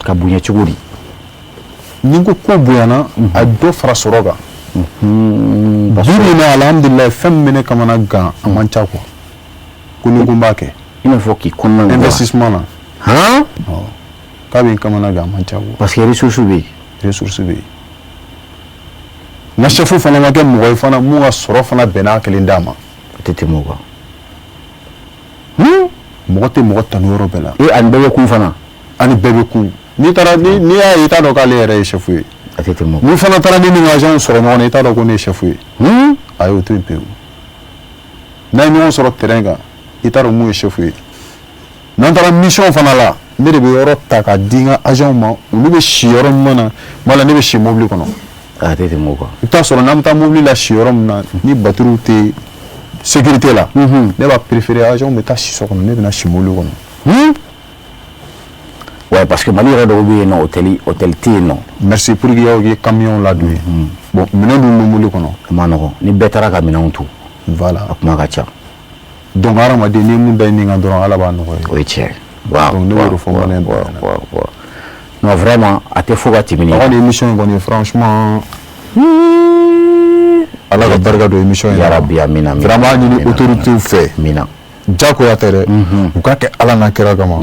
Ka bonya cogo di? Ni n ko ko bonyana, a ye dɔ fara sɔrɔ kan. Bi bi in na, alhamdulilayi, fɛn min bɛ ne kamana gan, a man ca quoi, ko ni ko n b'a kɛ. I n'a fɔ k'i kɔnɔna na. Investissement na. Han. K'a bɛ n kamana gan, a man ca quoi. Parce que ressource bɛ yen. Ressource bɛ yen. N ka chef fana ma kɛ mɔgɔ ye fana mun ka sɔrɔ fana bɛn'a kelen d'a ma. O tɛ tɛmɛ o kan. Mɔgɔ tɛ mɔgɔ tanu yɔrɔ bɛɛ la. E ani bɛɛ bɛ kun fana. Ani bɛɛ bɛ kun. N'i taara ni n'i y'a ye, i t'a dɔn k'ale yɛrɛ ye chef ye. A tɛ tɛmɛ o kan. N'i fana taara ni ni ka agent sɔrɔ ɲɔgɔn na, i t'a dɔn ko ne ye chef ye. A y'o to yen pewu. N'a ye ɲɔgɔn sɔrɔ terrain kan, i t'a dɔn mun ye chef ye. N'an taara mission fana la, ne de bɛ yɔrɔ ta k'a di n ka agent ma, olu bɛ si yɔrɔ min na, wala ne bɛ si mobili kɔnɔ. A tɛ tɛmɛ o kan. I bɛ taa sɔrɔ n'an bɛ taa mobili la si yɔrɔ min na, ni batiriw tɛ sécurité la, ne b'a préférer agent bɛ taa si so kɔnɔ, ne bɛ na si mobili kɔnɔ. Ouais, parce que Mali yɔrɔ dɔw bɛ yen nɔ, hôtel tɛ yen nɔ. Merci, pour que i ye camion ladon yen. Bon, minɛn dun bɛ mobili kɔnɔ. A ma nɔgɔn ni bɛɛ taara ka minɛnw to. Voilà. A kuma ka ca. Donc hadamaden, n'i ye mun da i nin kan dɔrɔn, Ala b'a nɔgɔya. O ye tiɲɛ ye. Waaw. Donc ne b'o de fɔ maliyɛn bɛɛ ɲɛna. Waaw, non, vraiment, a tɛ fo ka tɛmɛ nin. Aw ka nin émission in kɔni, franchement, Ala ka barika don émission in na. Yarabi, amina, amina. Vraiment, a ɲini amina, autorités fɛ. Amina. Jagoya tɛ dɛ, u ka kɛ Ala n'a kira kama,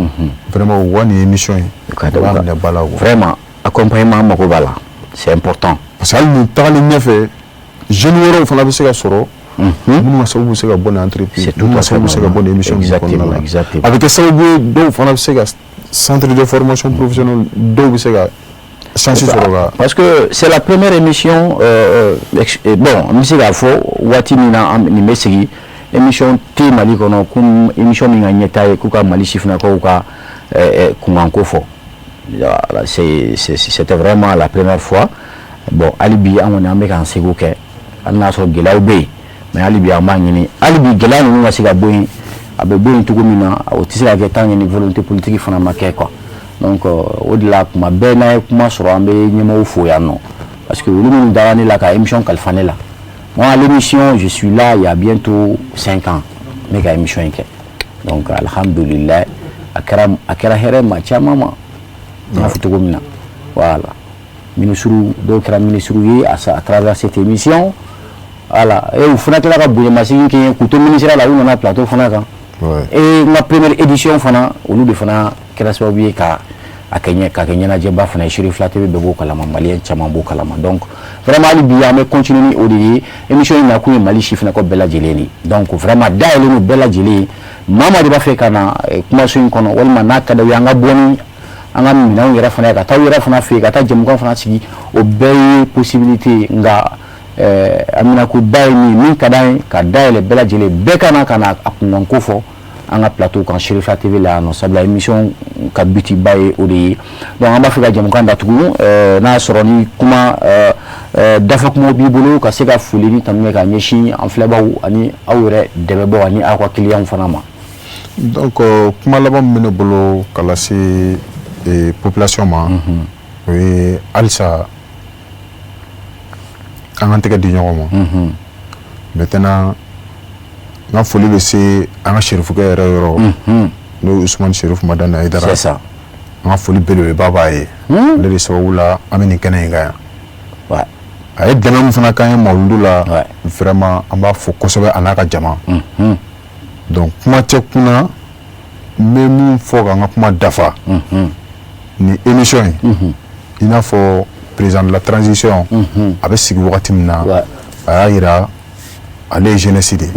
vraiment, u ka nin émission in, U ka u b'a minɛ ba la quoi. Vraiment, accompagnement mago b'a la, c'est important. Parce que hali nin tagalen ɲɛfɛ, jeunes wɛrɛw fana bɛ se ka sɔrɔ minnu ka sababu bɛ se ka bɔ nin entreprise, C'est tout minnu à ka fait sababu bɛ se ka bɔ nin émission ninnu kɔnɔna la. A bɛ kɛ sababu ye, dɔw fana bɛ se ka centre de formation professionnelle, dɔw bɛ se ka chance sɔrɔ ka. Parce que c'est la première émission, bon, n bɛ se k'a fɔ waati min na nin bɛ sigi, émission tɛ Mali kɔnɔ ko émission min ka ɲɛtaa ye k'u ka Mali sifinnakaw ka kunkanko fɔ. Voilà, c'était vraiment la première fois. Bon, hali bi an kɔni an bɛ k'an seko kɛ, hali n'a sɔrɔ gɛlɛyaw bɛ yen, mais hali bi an b'a ɲini hali bi gɛlɛya ninnu ka se ka bɔ yen. A bɛ bɔ yen cogo min na, o tɛ se ka kɛ tant que ni volonté politique fana ma kɛ quoi. Donc o de la, kuma bɛɛ n'a ye kuma sɔrɔ, an bɛ ɲɛmɔgɔw fo yan nɔ, parce que olu minnu dara ne la ka émission kalifa ne la. Moi, à l'émission, je suis là il y a bientôt 5 ans, n bɛ ka émission in kɛ. Donc alhamdulillah, a kɛra hɛrɛ maa caman ma. N y'a fɔ cogo min na, voilà, ministre dɔw kɛra ministre ye à travers cette émission. Voilà, et u fana tila ka bonyamasegin kɛ n ye k'u to ministère la, u nana plateau fana kan. Et n ka première édition fana, olu de fana kɛra sababu ye ka a kɛ ɲɛ ka kɛ ɲɛnajɛba fana ye. Cherif TV bɛɛ b'o kalama, malien caman b'o kalama. Donc vraiment, hali bi an bɛ continuer ni o de ye. Émission in nakun ye Mali sifinnakaw bɛɛ lajɛlen de ye. Donc vraiment, dayɛlɛlen don bɛɛ lajɛlen ye. Maa maa de b'a fɛ ka na kumaso in kɔnɔ, walima n'a ka d'aw ye an ka bɔ ni an ka minɛnw yɛrɛ fana ye, ka taa aw yɛrɛ fana fɛ yen, ka taa jɛmukan fana sigi, o bɛɛ ye possibilité ye. Nka aminakoba ye min ka d'an ye, ka dayɛlɛ bɛɛ lajɛlen, bɛɛ ka na ka na a kunkanko fɔ an ka plateau kan Chérifa TV la yan nɔ, sabula émission ka but ba ye o de ye. Donc an b'a fɛ ka jɛmukan datugu. N'a y'a sɔrɔ ni kuma dafa kumaw b'i bolo, ka se ka foli ni tanu kɛ ka ɲɛsin an filɛbaw ani aw yɛrɛ dɛmɛbaw ani aw ka clients fana ma. Donc kuma laban min bɛ ne bolo ka lase population ma, o ye halisa an k'an tɛgɛ di ɲɔgɔn ma. Maintenant, n ka foli bɛ se an ka serifukɛ yɛrɛ yɔrɔ, n'o ye Usumani Serifu Madani Hayidara. C'est ça. An ka foli belebeleba b'a ye, ale de sababu la an bɛ nin kɛnɛ in kan yan. A ye dɛmɛ min fana k'an ye mawuludu la, vraiment an b'a fo kosɛbɛ, a n'a ka jama. Donc kuma tɛ kunna, n bɛ min fɔ k'an ka kuma dafa ni émission in, i n'a fɔ président de la transition a bɛ sigi wagati min na, a y'a yira ale ye jeunesse de ye.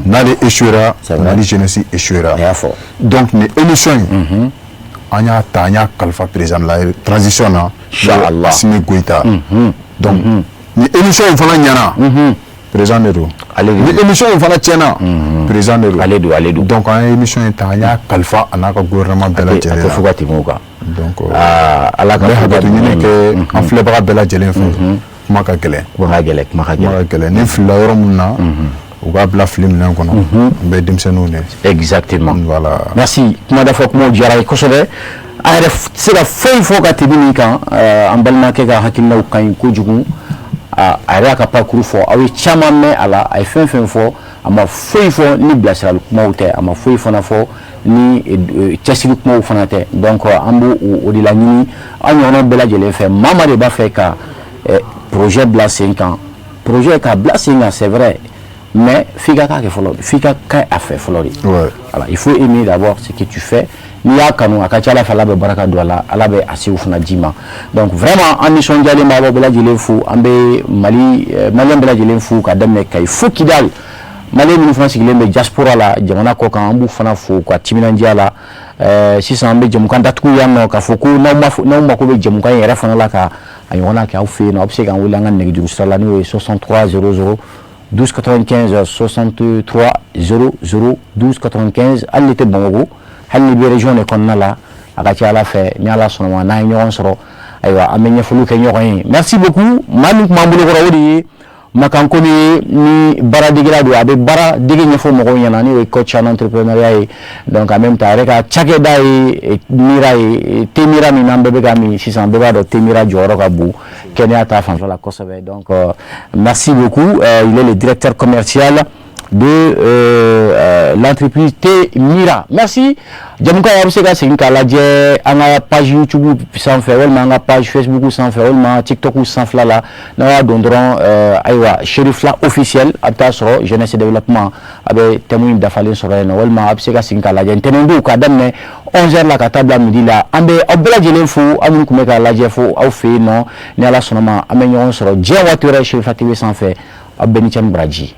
N'ale échouera, Mali jeunesse échouera. A y'a fɔ. Donc ni émission in, an y'a ta, an y'a kalifa président de la transition na, Inchallah. Assimi Goïta. Donc ni émission in fana ɲɛna, président de don. Ale de. Ni émission in fana tiɲɛna, président de don. Ale don, ale don. Donc an ye émission in ta, an y'a kalifa a n'a ka gouvernement bɛɛ a tɛ lajɛlen fo na. ka tɛmɛ o kan. Donc Aa, Ala ka n bɛ fo ka hakɛto ɲini tɛmɛ. kɛ an filɛbaga bɛɛ lajɛlen fɛ. Kuma ka gɛlɛn. Kuma ka gɛlɛn, kuma ka Kuma gɛlɛn. ka gɛlɛn. Ni filila yɔrɔ min na, u k'a bila fili minɛn kɔnɔ, an bɛɛ ye denmisɛnninw de ye. Exactement. Voilà. Merci. Kuma dafa kumaw diyara ye kosɛbɛ. An yɛrɛ tɛ se ka foyi fɔ ka tɛmɛ nin kan. An balimakɛ ka hakilinaw ka ɲi kojugu. A yɛrɛ y'a ka parcours fɔ, aw ye caman mɛn a la. A ye fɛn fɛn fɔ, a ma foyi fɔ ni bilasirali kumaw tɛ, a ma foyi fana fɔ ni cɛsiri kumaw fana tɛ. Donc an b'o o de laɲini an ɲɔgɔnna bɛɛ lajɛlen fɛ. Maa maa de b'a fɛ ka projet bila sen kan, projet k'a bila sen kan, c'est vrai, mais f'i ka k'a kɛ fɔlɔ, f'i ka kɛ a fɛ fɔlɔ de. Voilà, il faut aimer d'abord ce que tu fais. N'i y'a kanu, a ka ca Ala fɛ, Ala bɛ baraka don a la, Ala bɛ a sew fana d'i ma. Donc vraiment, an nisɔndiyalen b'aw bɛɛ lajɛlen fo. An bɛ Mali malien bɛɛ lajɛlen fo, ka daminɛ Kayi fo Kidali. Malien minnu fana sigilen bɛ diaspora la, jamana kɔ kan, an b'u fana fo ka timinandiya la. Sisan an bɛ jɛmukan datugu yan nɔ, k'a fɔ ko n'aw ma n'aw mako bɛ jɛmukan in yɛrɛ fana la, ka a ɲɔgɔnna kɛ aw fɛ yen nɔ, aw bɛ se k'an wele an ka nɛgɛjuru sira la, n'o ye 63 00 12 95, 63 00 12 95. Hali n'i tɛ Bamakɔ, hali n'i bɛ région de kɔnɔna la, a ka ca Ala fɛ, ni Ala sɔnna ma, n'an ye ɲɔgɔn sɔrɔ, ayiwa, an bɛ ɲɛfɔliw kɛ ɲɔgɔn ye. Merci beaucoup. Maa min tun b'an bolo kɔrɔ, o de ye Makan Kone, ni baaradegela don, a bɛ baara dege ɲɛfɔ mɔgɔw ɲɛna, n'o ye coach en entrepreneuriat ye. Donc en même temps, a yɛrɛ ka cakɛda ye Mira ye, Temira min n'an bɛɛ bɛ ka min sisan. Bɛɛ b'a dɔn Temira jɔyɔrɔ ka bon kɛnɛya ta fanfɛla la kosɛbɛ. Donc merci beaucoup. Il est le directeur commercial de l'entreprise Temira. Merci. Jamukan, a bɛ se ka segin k'a lajɛ an ka page YouTube sanfɛ, walima an ka page Facebook sanfɛ, walima TikTok sanfɛla la. N'aw y'a don dɔrɔn, ayiwa, Cherifla officiel, a bɛ taa sɔrɔ jeunesse développement, a bɛ thème in dafalen sɔrɔ yen nɔ. Walima a bɛ se ka segin k'a lajɛ ntɛnɛn don, k'a daminɛ 11h la ka taa bila midi la. An bɛ aw bɛɛ lajɛlen fo, aw minnu tun bɛ k'a lajɛ fo aw fɛ yen nɔ. Ni Ala sɔnna ma, an bɛ ɲɔgɔn sɔrɔ diɲɛ waati wɛrɛ Cherifla TV sanfɛ. Aw bɛɛ ni cɛ ni baraji.